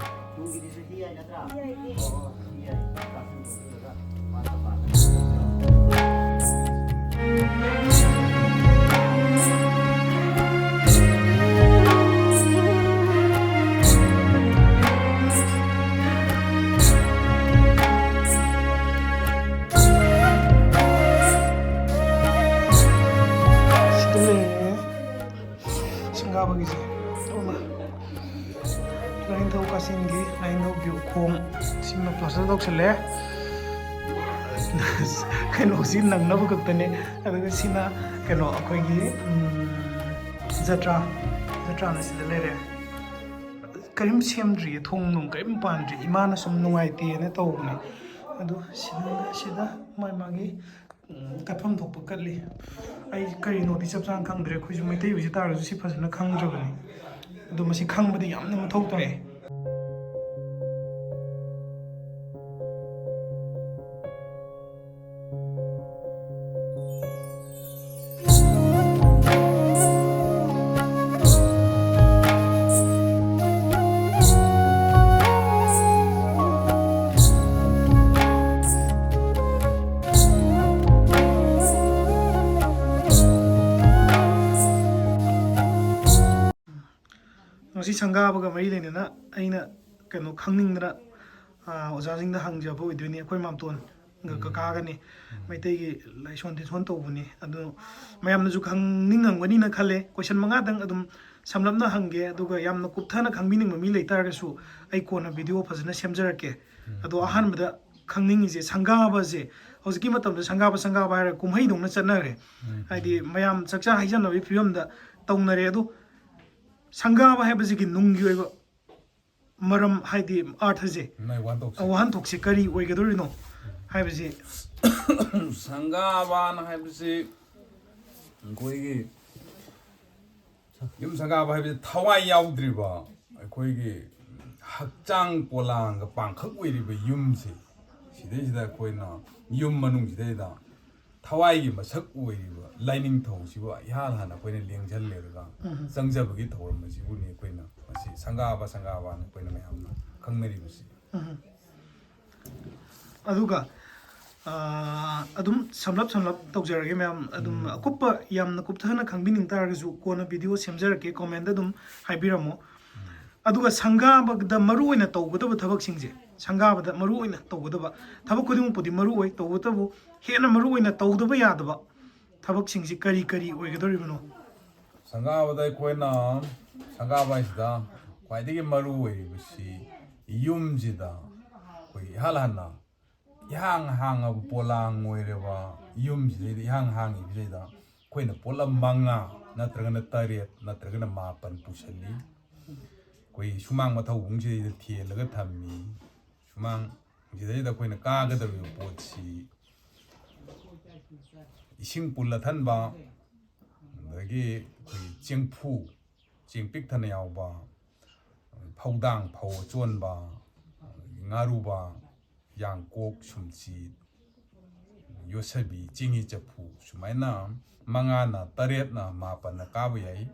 ꯇꯨꯡꯒꯤꯗꯨꯁꯨ ꯍꯤ ꯍꯥꯏ ꯅꯠꯇ꯭ꯔꯥ? ꯍꯤ ꯍꯥꯏ꯫ ꯑꯣ, ꯑꯣ, ꯍꯤ ꯍꯥꯏ꯫ ꯆꯥꯁꯤꯟ ꯈꯣꯠꯆꯤꯜꯂꯒ ꯋꯥꯠꯇ ꯄꯥꯗꯅꯕ꯫ ꯁꯤꯗ ꯂꯩꯔꯦ ꯁꯤꯡꯒꯥꯕꯒꯤꯁꯦ꯫ ꯑꯗꯨꯒ ꯂꯥꯏꯅꯤꯡꯊꯧ ꯀꯥꯁꯤꯟꯒꯤ ꯂꯥꯏꯅꯤꯡꯊꯧꯒꯤ ꯎꯈꯣꯡ ꯁꯤꯃ plaster ꯇꯧꯁꯜꯂꯦ꯫ ꯀꯩꯅꯣꯁꯤ ꯅꯪꯅꯕ ꯈꯛꯇꯅꯦ꯫ ꯑꯗꯨꯒ ꯁꯤꯅ ꯀꯩꯅꯣ ꯑꯩꯈꯣꯏꯒꯤ, ꯎꯝ, ꯖꯇ꯭ꯔꯥ, ꯖꯇ꯭ꯔꯥꯅ ꯁꯤꯗ ꯂꯩꯔꯦ꯫ ꯀꯔꯤꯝ ꯁꯦꯝꯗ꯭ꯔꯤꯌꯦ, ꯊꯣꯡ ꯅꯨꯡ ꯀꯔꯤꯝ ꯄꯥꯟꯗ꯭ꯔꯤ꯫ ꯏꯃꯥꯅ ꯁꯨꯝ ꯅꯨꯡꯉꯥꯏꯇꯦꯅ ꯇꯧꯕꯅꯦ꯫ ꯑꯗꯣ ꯁꯤꯗ, ꯁꯤꯗ ꯃꯥꯏ ꯃꯥꯒꯤ, ꯎꯝ, ꯀꯠꯐꯝ ꯊꯣꯛꯄ ꯀꯠꯂꯤ꯫ ꯑꯩ ꯀꯔꯤꯅꯣꯗꯤ ꯆꯞ ꯆꯥꯅ ꯈꯪꯗ꯭ꯔꯦ꯫ ꯑꯩꯈꯣꯏꯁꯨ ꯃꯩꯇꯩ ꯑꯣꯏꯖ ꯇꯥꯔꯒꯁꯨ ꯁꯤ ꯐꯖꯅ ꯈꯪꯗ꯭ꯔꯕꯅꯤ꯫ ꯑꯗꯣ ꯃꯁꯤ ꯈꯪꯕꯗꯤ ꯌꯥꯝꯅ ꯃꯊꯧ ꯇꯥꯏ꯫ ꯁꯤ ꯁꯪꯒꯥꯕꯒ ꯃꯔꯤ ꯂꯩꯅꯅ ꯑꯩꯅ ꯀꯩꯅꯣ ꯈꯪꯅꯤꯡꯗꯅ, ꯑꯥ, ꯑꯣꯖꯥꯁꯤꯡꯗ ꯍꯪꯖꯕ ꯑꯣꯏꯗꯣꯏꯅꯤ꯫ ꯑꯩꯈꯣꯏ ꯃꯥꯝꯇꯣꯟꯒ ꯀꯀꯥꯒꯅꯤ꯫ ꯃꯩꯇꯩꯒꯤ ꯂꯥꯏꯁꯣꯟ ꯇꯤꯟꯁꯣꯟ ꯇꯧꯕꯅꯤ꯫ ꯑꯗꯨ ꯃꯌꯥꯝꯅꯁꯨ ꯈꯪꯅꯤꯡꯉꯝꯒꯅꯤꯅ ꯈꯜꯂꯦ꯫ ꯀꯣꯏꯁꯟ ꯃꯉꯥꯗꯪ ꯑꯗꯨꯝ ꯁꯝꯂꯞꯅ ꯍꯪꯒꯦ, ꯑꯗꯨꯒ ꯌꯥꯝꯅ ꯀꯨꯞꯊꯅ ꯈꯪꯕꯤꯅꯤꯡꯕ ꯃꯤ ꯂꯩꯇꯥꯔꯒꯁꯨ ꯑꯩ ꯀꯣꯟꯅ ꯚꯤꯗꯤꯑꯣ ꯐꯖꯅ ꯁꯦꯝꯖꯔꯛꯀꯦ꯫ ꯑꯗꯣ ꯑꯍꯥꯟꯕꯗ ꯈꯪꯅꯤꯡꯉꯤꯁꯦ, ꯁꯪꯒꯥꯕꯁꯦ ꯍꯧꯖꯤꯛꯀꯤ ꯃꯇꯝꯗ ꯁꯪꯒꯥꯕ, ꯁꯪꯒꯥꯕ ꯍꯥꯏꯔꯒ ꯀꯨꯝꯍꯩꯗꯧꯅ ꯆꯠꯅꯈ꯭ꯔꯦ꯫ ꯍꯥꯏꯗꯤ ꯃꯌꯥꯝ ꯆꯥꯛꯆꯥ ꯍꯩꯖꯅꯕꯒꯤ ꯐꯤꯕꯝꯗ ꯇꯧꯅꯔꯦ꯫ ꯑꯗꯣ ꯁꯪꯒꯥꯕ ꯍꯥꯏꯕꯁꯤꯒꯤ ꯅꯨꯡꯒꯤ ꯑꯣꯏꯕ ꯃꯔꯝ, ꯍꯥꯏꯗꯤ ꯑꯥꯔꯊꯁꯦ, ꯅꯣꯏ ꯋꯥꯍꯟꯊꯣꯛꯁꯦ꯫ ꯋꯥꯍꯟꯊꯣꯛꯁꯦ ꯀꯔꯤ ꯑꯣꯏꯒꯗꯧꯔꯤꯅꯣ ꯍꯥꯏꯕꯁꯤ? ꯁꯪꯒꯥꯕꯅ ꯍꯥꯏꯕꯁꯤ ꯑꯩꯈꯣꯏꯒꯤ ꯌꯨꯝ ꯁꯪꯒꯥꯕ ꯍꯥꯏꯕꯁꯤ ꯊꯋꯥꯏ ꯌꯥꯎꯗ꯭ꯔꯤꯕ, ꯑꯩꯈꯣꯏꯒꯤ ꯍꯛꯆꯥꯡ ꯄꯣꯂꯥꯡꯒ ꯄꯥꯡꯈꯛ ꯑꯣꯏꯔꯤꯕ ꯌꯨꯝꯁꯦ, ꯁꯤꯗꯩꯁꯤꯗ ꯑꯩꯈꯣꯏꯅ ꯌꯨꯝ ꯃꯅꯨꯡꯁꯤꯗꯩꯗ ꯊꯋꯥꯏꯒꯤ ꯃꯁꯛ ꯑꯣꯏꯔꯤꯕ ꯂꯥꯏꯅꯤꯡꯊꯧꯁꯤꯕꯨ ꯏꯍꯥꯟ ꯍꯥꯟꯅ ꯑꯩꯈꯣꯏꯅ ꯂꯦꯡꯁꯤꯜꯂꯦꯔꯒ ꯎꯝ꯫ ꯆꯪꯖꯕꯒꯤ ꯊꯧꯔꯝ ꯑꯁꯤꯕꯨꯅꯤ ꯑꯩꯈꯣꯏꯅ ꯃꯁꯤ ꯁꯪꯒꯥꯕ, ꯁꯪꯒꯥꯕꯅ ꯑꯩꯈꯣꯏꯅ ꯃꯌꯥꯝꯅ ꯈꯪꯅꯔꯤꯕꯁꯤ꯫ ꯎꯝ꯫ ꯑꯗꯨꯒ, ꯑꯥ, ꯑꯗꯨꯝ ꯁꯝꯂꯞ ꯁꯝꯂꯞ ꯇꯧꯖꯔꯒꯦ ꯃꯌꯥꯝ, ꯑꯗꯨꯝ ꯎꯝ꯫ ꯑꯀꯨꯞꯄ ꯌꯥꯝꯅ ꯀꯨꯞꯊꯅ ꯈꯪꯕꯤꯅꯤꯡ ꯇꯥꯔꯒꯁꯨ ꯀꯣꯟꯅ ꯚꯤꯗꯤꯑꯣ ꯁꯦꯝꯖꯔꯛꯀꯦ, ꯀꯣꯃꯦꯟꯗ ꯑꯗꯨꯝ ꯍꯥꯏꯕꯤꯔꯝꯃꯣ꯫ ꯑꯗꯨꯒ ꯁꯪꯒꯥꯕꯗ ꯃꯔꯨ ꯑꯣꯏꯅ ꯇꯧꯒꯗꯕ ꯊꯕꯛꯁꯤꯡꯁꯦ, ꯁꯪꯒꯥꯕꯗ ꯃꯔꯨ ꯑꯣꯏꯅ ꯇꯧꯒꯗꯕ ꯊꯕꯛ ꯈꯨꯗꯤꯡꯃꯛꯄꯨꯗꯤ ꯃꯔꯨ ꯑꯣꯏ, ꯇꯧꯕꯇꯕꯨ ꯍꯦꯟꯅ ꯃꯔꯨ ꯑꯣꯏꯅ ꯇꯧꯗꯕ ꯌꯥꯗꯕ ꯊꯕꯛꯁꯤꯡꯁꯤ ꯀꯔꯤ ꯀꯔꯤ ꯑꯣꯏꯒꯗꯧꯔꯤꯕꯅꯣ? ꯁꯪꯒꯥꯕꯗ ꯑꯩꯈꯣꯏꯅ, ꯁꯪꯒꯥꯕ ꯍꯥꯏꯁꯤꯗ ꯈ꯭ꯋꯥꯏꯗꯒꯤ ꯃꯔꯨ ꯑꯣꯏꯔꯤꯕꯁꯤ ꯌꯨꯝꯁꯤꯗ ꯑꯩꯈꯣꯏ ꯏꯍꯥꯟ ꯍꯥꯟꯅ ꯏꯍꯥꯡ ꯍꯥꯡꯉꯕ ꯄꯣꯂꯥꯡ ꯑꯣꯏꯔꯕ ꯌꯨꯝꯁꯤꯗꯩꯗ, ꯏꯍꯥꯡ ꯍꯥꯡꯉꯤꯕꯁꯤꯗꯩꯗ ꯑꯩꯈꯣꯏꯅ ꯄꯣꯠꯂꯝ ꯃꯉꯥ ꯅꯠꯇ꯭ꯔꯒꯅ ꯇꯔꯦꯠ ꯅꯠꯇ꯭ꯔꯒꯅ ꯃꯥꯄꯟ ꯄꯨꯁꯜꯂꯤ꯫ ꯑꯩꯈꯣꯏ ꯁꯨꯃꯥꯡ ꯃꯊꯧꯕꯨꯡꯁꯤꯗꯩꯗ ꯊꯦꯜꯂꯒ ꯊꯝꯃꯤ꯫ ꯁꯨꯃꯥꯡꯁꯤꯗꯩꯗ ꯑꯩꯈꯣꯏꯅ ꯀꯥꯒꯗꯧꯔꯤꯕ ꯄꯣꯠꯁꯤ ꯏꯁꯤꯡ ꯄꯨꯜ ꯑꯊꯟꯕ, ꯑꯗꯒꯤ ꯑꯩꯈꯣꯏꯒꯤ ꯆꯦꯡꯐꯨ, ꯆꯦꯡ ꯄꯤꯛ ꯊꯟꯅ ꯌꯥꯎꯕ, ꯐꯧꯗꯥꯡ, ꯐꯧ ꯑꯆꯣꯟꯕ, ꯉꯥꯔꯨꯕ, ꯌꯥꯡꯀꯣꯛ, ꯁꯨꯝꯆꯤꯠ, ꯌꯣꯠꯁꯕꯤ, ꯆꯦꯡꯍꯤ ꯆꯐꯨ, ꯁꯨꯃꯥꯏꯅ ꯃꯉꯥꯅ, ꯇꯔꯦꯠꯅ, ꯃꯥꯄꯟꯅ ꯀꯥꯕ ꯌꯥꯏ꯫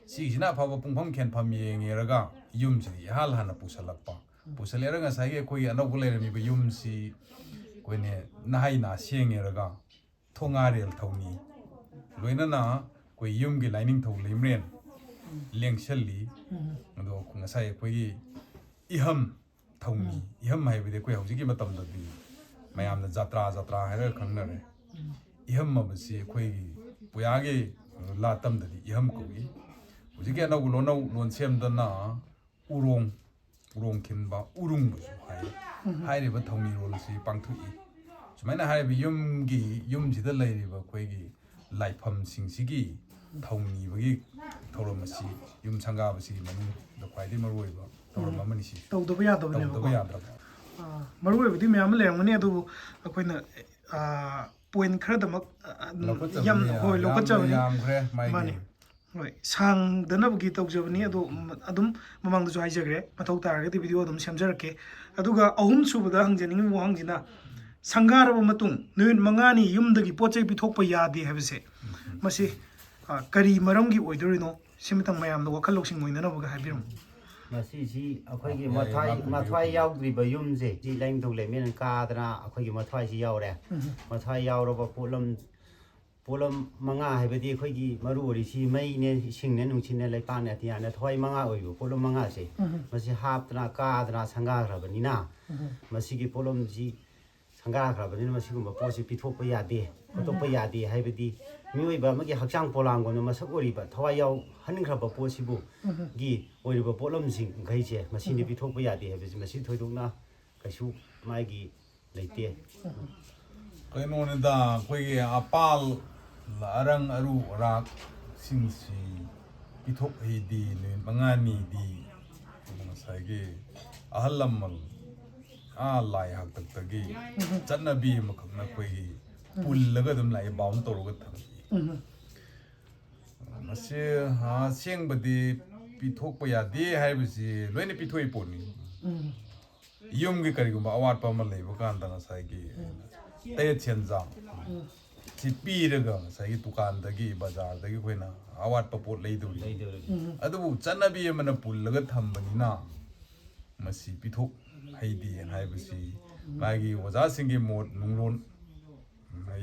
ꯁꯤꯒꯤꯁꯤꯅ ꯑꯐꯕ ꯄꯨꯡꯐꯝ ꯈꯦꯟꯐꯝ ꯌꯦꯡꯉꯦꯔꯒ ꯌꯨꯝꯁꯤꯗꯤ ꯏꯍꯥꯜ ꯍꯥꯟꯅ ꯄꯨꯁꯜꯂꯛꯄ꯫ ꯄꯨꯁꯜꯂꯦꯔꯒ ꯉꯁꯥꯏꯒꯤ ꯑꯩꯈꯣꯏꯒꯤ ꯑꯅꯧꯕ ꯂꯩꯔꯝꯃꯤꯕ ꯌꯨꯝꯁꯤ ꯑꯩꯈꯣꯏꯅꯦ ꯅꯍꯩ ꯅꯥ ꯁꯦꯡꯉꯦꯔꯒ ꯊꯣꯉꯥꯔꯦꯜ ꯊꯧꯅꯤ, ꯂꯣꯏꯅꯅ ꯑꯩꯈꯣꯏ ꯌꯨꯝꯒꯤ ꯂꯥꯏꯅꯤꯡꯊꯧ ꯂꯩꯃꯔꯦꯟ, ꯂꯦꯡꯁꯜꯂꯤ꯫ ꯑꯗꯣ ꯉꯁꯥꯏ ꯑꯩꯈꯣꯏꯒꯤ ꯏꯍꯝ ꯊꯧꯅꯤ, ꯏꯍꯝ ꯍꯥꯏꯕꯗꯤ ꯑꯩꯈꯣꯏ ꯍꯧꯖꯤꯛꯀꯤ ꯃꯇꯝꯗꯗꯤ ꯃꯌꯥꯝꯅ ꯖꯥꯇ꯭ꯔꯥ ꯖꯥꯇ꯭ꯔꯥ ꯍꯥꯏꯔꯒ ꯈꯪꯅꯔꯦ꯫ ꯏꯍꯝ ꯍꯥꯏꯕꯁꯤ ꯑꯩꯈꯣꯏꯒꯤ ꯄꯨꯌꯥꯒꯤ ꯂꯥꯇꯝꯗꯗꯤ ꯏꯍꯝ ꯀꯧꯏ꯫ ꯍꯧꯖꯤꯛꯀꯤ ꯑꯅꯧꯕ ꯂꯣꯟꯅꯧ ꯂꯣꯟ ꯁꯦꯝꯗꯅ ꯎꯔꯣꯡ, ꯎꯔꯣꯡ ꯈꯤꯟꯕ, ꯎꯔꯨꯡꯕꯁꯨ ꯍꯥꯏ꯫ ꯍꯥꯏꯔꯤꯕ ꯊꯧꯅꯤꯔꯣꯜ ꯑꯁꯤ ꯄꯥꯡꯊꯣꯛꯏ꯫ ꯁꯨꯃꯥꯏꯅ ꯍꯥꯏꯔꯤꯕ ꯌꯨꯝꯒꯤ, ꯌꯨꯝꯁꯤꯗ ꯂꯩꯔꯤꯕ ꯑꯩꯈꯣꯏꯒꯤ ꯂꯥꯏꯐꯝꯁꯤꯡꯁꯤꯒꯤ ꯊꯧꯅꯤꯕꯒꯤ ꯊꯧꯔꯝ ꯑꯁꯤ, ꯌꯨꯝ ꯁꯪꯒꯥꯕꯁꯤꯒꯤ ꯃꯅꯨꯡꯗ ꯈ꯭ꯋꯥꯏꯗꯒꯤ ꯃꯔꯨꯑꯣꯏꯕ ꯊꯧꯔꯝ ꯑꯃꯅꯤ ꯁꯤ꯫ ꯇꯧꯗꯕ ꯌꯥꯗꯕꯅꯦꯕꯀꯣ꯫ ꯇꯧꯗꯕ ꯌꯥꯗ꯭ꯔꯕ꯫ ꯑꯥ, ꯃꯔꯨꯑꯣꯏꯕꯗꯤ ꯃꯌꯥꯝ ꯑꯃ ꯂꯩꯔꯝꯒꯅꯤ, ꯑꯗꯨꯕꯨ ꯑꯩꯈꯣꯏꯅ, ꯑꯥ, ꯄꯣꯏꯟ ꯈꯔꯗꯃꯛ, ꯑꯥ, ꯂꯧꯈꯠꯆꯕꯅꯤ, ꯌꯥꯝ, ꯍꯣꯏ, ꯌꯥꯝ, ꯂꯧꯈꯠꯆꯕꯅꯤ꯫ ꯌꯥꯝꯈ꯭ꯔꯦ ꯃꯥꯒꯤ꯫ ꯃꯥꯅꯦ꯫ ꯍꯣꯏ, ꯁꯥꯡꯗꯅꯕꯒꯤ ꯇꯧꯖꯕꯅꯤ, ꯑꯗꯣ, ꯎꯝ, ꯑꯗꯨꯝ ꯃꯃꯥꯡꯗꯁꯨ ꯍꯥꯏꯖꯈ꯭ꯔꯦ, ꯃꯊꯧ ꯇꯥꯔꯒꯗꯤ ꯚꯤꯗꯤꯑꯣ ꯑꯗꯨꯝ ꯁꯦꯝꯖꯔꯛꯀꯦ꯫ ꯑꯗꯨꯒ ꯑꯍꯨꯝꯁꯨꯕꯗ ꯍꯪꯖꯅꯤꯡꯉꯤꯕ ꯋꯥꯍꯪꯁꯤꯅ, ꯁꯪꯒꯥꯔꯕ ꯃꯇꯨꯡ ꯅꯨꯃꯤꯠ ꯃꯉꯥꯅꯤ ꯌꯨꯝꯗꯒꯤ ꯄꯣꯠ ꯆꯩ ꯄꯤꯊꯣꯛꯄ ꯌꯥꯗꯦ ꯍꯥꯏꯕꯁꯦ, ꯃꯁꯤ, ꯑ, ꯀꯔꯤ ꯃꯔꯝꯒꯤ ꯑꯣꯏꯗꯣꯔꯤꯅꯣ? ꯁꯤꯃꯇꯪ ꯃꯌꯥꯝꯗ ꯋꯥꯈꯜ ꯂꯧꯁꯤꯡ ꯑꯣꯏꯅꯅꯕꯒ ꯍꯥꯏꯕꯤꯔꯝꯃꯨ꯫ ꯃꯁꯤꯁꯤ ꯑꯩꯈꯣꯏꯒꯤ ꯌꯥꯏ, ꯃꯊ꯭ꯋꯥꯏ, ꯉꯥꯛꯄꯤꯌꯨ꯫ ꯃꯊ꯭ꯋꯥꯏ ꯌꯥꯎꯗ꯭ꯔꯤꯕ ꯌꯨꯝꯁꯦ, ꯁꯤ ꯂꯥꯏꯅꯤꯡꯊꯧ ꯂꯩꯃꯦꯟ ꯀꯥꯗꯅ ꯑꯩꯈꯣꯏꯒꯤ ꯃꯊ꯭ꯋꯥꯏꯁꯤ ꯌꯥꯎꯔꯦ꯫ ꯃꯊ꯭ꯋꯥꯏ ꯌꯥꯎꯔꯕ ꯄꯣꯠꯂꯝ, ꯄꯣꯠꯂꯝ ꯃꯉꯥ ꯍꯥꯏꯕꯗꯤ ꯑꯩꯈꯣꯏꯒꯤ ꯃꯔꯨ ꯑꯣꯏꯔꯤꯁꯤ ꯃꯩꯅꯦ, ꯏꯁꯤꯡꯅꯦ, ꯅꯨꯡꯁꯤꯠꯅꯦ, ꯂꯩꯄꯥꯛꯅꯦ, ꯑꯇꯤꯌꯥꯅꯦ, ꯊꯋꯥꯏ ꯃꯉꯥ ꯑꯣꯏꯔꯤꯕ ꯄꯣꯠꯂꯝ ꯃꯉꯥꯁꯦ, ꯃꯁꯤ ꯍꯥꯞꯇꯅ, ꯀꯥꯗꯅ, ꯁꯪꯒꯥꯈ꯭ꯔꯕꯅꯤꯅ, ꯃꯁꯤꯒꯤ ꯄꯣꯠꯂꯝꯁꯤ ꯁꯪꯒꯥꯈ꯭ꯔꯕꯅꯤꯅ ꯃꯁꯤꯒꯨꯝꯕ ꯄꯣꯠꯁꯤ ꯄꯤꯊꯣꯛꯄ ꯌꯥꯗꯦ, ꯈꯣꯠꯇꯣꯛꯄ ꯌꯥꯗꯦ ꯍꯥꯏꯕꯗꯤ ꯃꯤꯑꯣꯏꯕ ꯑꯃꯒꯤ ꯍꯛꯆꯥꯡ ꯄꯣꯂꯥꯡꯒꯨꯝꯅ ꯃꯁꯛ ꯑꯣꯏꯔꯤꯕ ꯊꯋꯥꯏ ꯌꯥꯎꯍꯟꯈ꯭ꯔꯕ ꯄꯣꯠꯁꯤꯕꯨ ꯒꯤ ꯑꯣꯏꯔꯤꯕ ꯄꯣꯠꯂꯝꯁꯤꯡꯈꯩꯁꯦ ꯃꯁꯤꯅꯤ ꯄꯤꯊꯣꯛꯄ ꯌꯥꯗꯦ ꯍꯥꯏꯕꯁꯤ ꯃꯁꯤ ꯊꯣꯏꯗꯣꯛꯅ ꯀꯩꯁꯨ ꯃꯥꯒꯤ ꯂꯩꯇꯦ꯫ ꯀꯩꯅꯣꯅꯤꯗ, ꯑꯩꯈꯣꯏꯒꯤ ꯑꯄꯥꯜ ꯑꯔꯪ ꯑꯔꯨ ꯑꯔꯥꯛꯁꯤꯡꯁꯤ ꯄꯤꯊꯣꯛ ꯍꯩꯗꯤ ꯅꯨꯃꯤꯠ ꯃꯉꯥꯅꯤꯗꯤ ꯉꯁꯥꯏꯒꯤ ꯑꯍꯜ ꯂꯃꯟ, ꯑꯥ, ꯂꯥꯏ ꯍꯥꯛꯇꯛꯇꯒꯤ ꯆꯠꯅꯕꯤ ꯑꯃꯈꯛꯅ ꯑꯩꯈꯣꯏꯒꯤ ꯄꯨꯜꯂꯒ ꯑꯗꯨꯝ ꯂꯥꯛꯑꯦ, ꯕꯥꯎꯟ ꯇꯧꯔꯒ ꯊꯝꯃꯤ꯫ ꯃꯁꯤ, ꯑꯥ, ꯑꯁꯦꯡꯕꯗꯤ ꯄꯤꯊꯣꯛꯄ ꯌꯥꯗꯦ ꯍꯥꯏꯕꯁꯤ ꯂꯣꯏꯅ ꯄꯤꯊꯣꯛꯏ ꯄꯣꯠꯅꯤ꯫ ꯌꯨꯝꯒꯤ ꯀꯔꯤꯒꯨꯝꯕ ꯑꯋꯥꯠꯄ ꯑꯃ ꯂꯩꯕ ꯀꯥꯟꯗ ꯉꯁꯥꯏꯒꯤ ꯇꯔꯦꯠ ꯁꯦꯟꯖꯥꯡ ꯁꯤ ꯄꯤꯔꯒ ꯉꯁꯥꯏꯒꯤ ꯗꯨꯀꯥꯟꯗꯒꯤ, ꯕꯖꯥꯔꯗꯒꯤ ꯑꯩꯈꯣꯏꯅ ꯑꯋꯥꯠꯄ ꯄꯣꯠ ꯂꯩꯗꯧꯔꯤ꯫ ꯂꯩꯗꯧꯔꯤ꯫ ꯑꯗꯨꯕꯨ ꯆꯠꯅꯕꯤ ꯑꯃꯅ ꯄꯨꯜꯂꯒ ꯊꯝꯕꯅꯤꯅ ꯃꯁꯤ ꯄꯤꯊꯣꯛ ꯍꯩꯗꯦ ꯍꯥꯏꯕꯁꯤ ꯃꯥꯒꯤ ꯑꯣꯖꯥꯁꯤꯡꯒꯤ ꯃꯣꯠ ꯅꯨꯡꯂꯣꯟ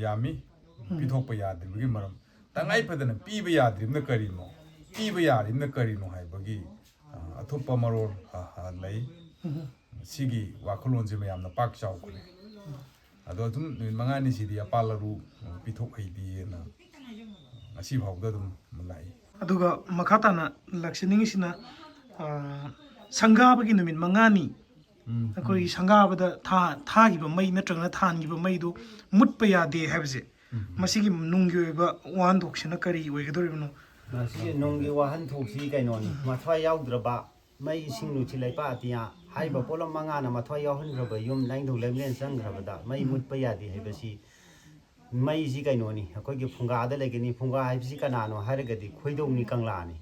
ꯌꯥꯝꯃꯤ꯫ ꯄꯤꯊꯣꯛꯄ ꯌꯥꯗ꯭ꯔꯤꯕꯒꯤ ꯃꯔꯝ, ꯇꯉꯥꯏ ꯐꯗꯅ ꯄꯤꯕ ꯌꯥꯗ꯭ꯔꯤꯕꯅ ꯀꯔꯤꯅꯣ? ꯄꯤꯕ ꯌꯥꯔꯤꯕꯅ ꯀꯔꯤꯅꯣ ꯍꯥꯏꯕꯒꯤ ꯑ, ꯑꯊꯨꯞꯄ ꯃꯔꯣꯜ ꯑ, ꯑ, ꯂꯩ꯫ ꯁꯤꯒꯤ ꯋꯥꯈꯜꯂꯣꯟꯁꯦ ꯃꯌꯥꯝꯅ ꯄꯥꯛ ꯆꯥꯎꯈ꯭ꯔꯦ꯫ ꯑꯗꯣ ꯑꯗꯨꯝ ꯅꯨꯃꯤꯠ ꯃꯉꯥꯅꯤꯁꯤꯗꯤ ꯑꯄꯥꯜ ꯑꯔꯨ ꯄꯤꯊꯣꯛ ꯍꯩꯗꯦꯅ ꯉꯁꯤ ꯐꯥꯎꯗ ꯑꯗꯨꯝ ꯂꯥꯛꯏ꯫ ꯑꯗꯨꯒ ꯃꯈꯥ ꯇꯥꯅ ꯂꯥꯛꯆꯅꯤꯡꯉꯤꯁꯤꯅ, ꯑ, ꯁꯪꯒꯥꯕꯒꯤ ꯅꯨꯃꯤꯠ ꯃꯉꯥꯅꯤ ꯎꯝ, ꯑꯩꯈꯣꯏꯒꯤ ꯎꯝ꯫ ꯁꯪꯒꯥꯕꯗ ꯊꯥ-, ꯊꯥꯈꯤꯕ ꯃꯩ ꯅꯠꯇ꯭ꯔꯒꯅ ꯊꯥꯟꯈꯤꯕ ꯃꯩꯗꯨ ꯃꯨꯠꯄ ꯌꯥꯗꯦ ꯍꯥꯏꯕꯁꯦ, ꯎꯝ, ꯎꯝ꯫ ꯃꯁꯤꯒꯤ ꯅꯨꯡꯒꯤ ꯑꯣꯏꯕ ꯋꯥꯍꯟꯊꯣꯛꯁꯤꯅ ꯀꯔꯤ ꯑꯣꯏꯒꯗꯧꯔꯤꯕꯅꯣ? ꯃꯁꯤꯒꯤ ꯅꯨꯡꯒꯤ ꯋꯥꯍꯟꯊꯣꯛꯁꯤ ꯀꯩꯅꯣꯅꯤ, ꯃꯊ꯭ꯋꯥꯏ ꯌꯥꯎꯗ꯭ꯔꯕ ꯃꯩ, ꯏꯁꯤꯡ, ꯅꯨꯡꯁꯤꯠ, ꯂꯩꯄꯥꯛ, ꯑꯇꯤꯌꯥ ꯍꯥꯏꯔꯤꯕ ꯄꯣꯠꯂꯝ ꯃꯉꯥꯅ ꯃꯊ꯭ꯋꯥꯏ ꯌꯥꯎꯍꯟꯈ꯭ꯔꯕ ꯌꯨꯝ, ꯂꯥꯏꯅꯤꯡꯊꯧ ꯂꯩꯃꯔꯦꯟ ꯆꯪꯈ꯭ꯔꯕꯗ ꯃꯩ ꯃꯨꯠꯄ ꯌꯥꯗꯦ ꯍꯥꯏꯕꯁꯤ ꯃꯩꯁꯤ ꯀꯩꯅꯣꯅꯤ, ꯑꯩꯈꯣꯏꯒꯤ ꯐꯨꯡꯒꯥꯗ ꯂꯩꯒꯅꯤ꯫ ꯐꯨꯡꯒꯥ ꯍꯥꯏꯕꯁꯤ ꯀꯅꯥꯅꯣ ꯍꯥꯏꯔꯒꯗꯤ ꯈꯣꯏꯗꯧꯅꯤ, ꯀꯪꯂꯥꯅꯤ꯫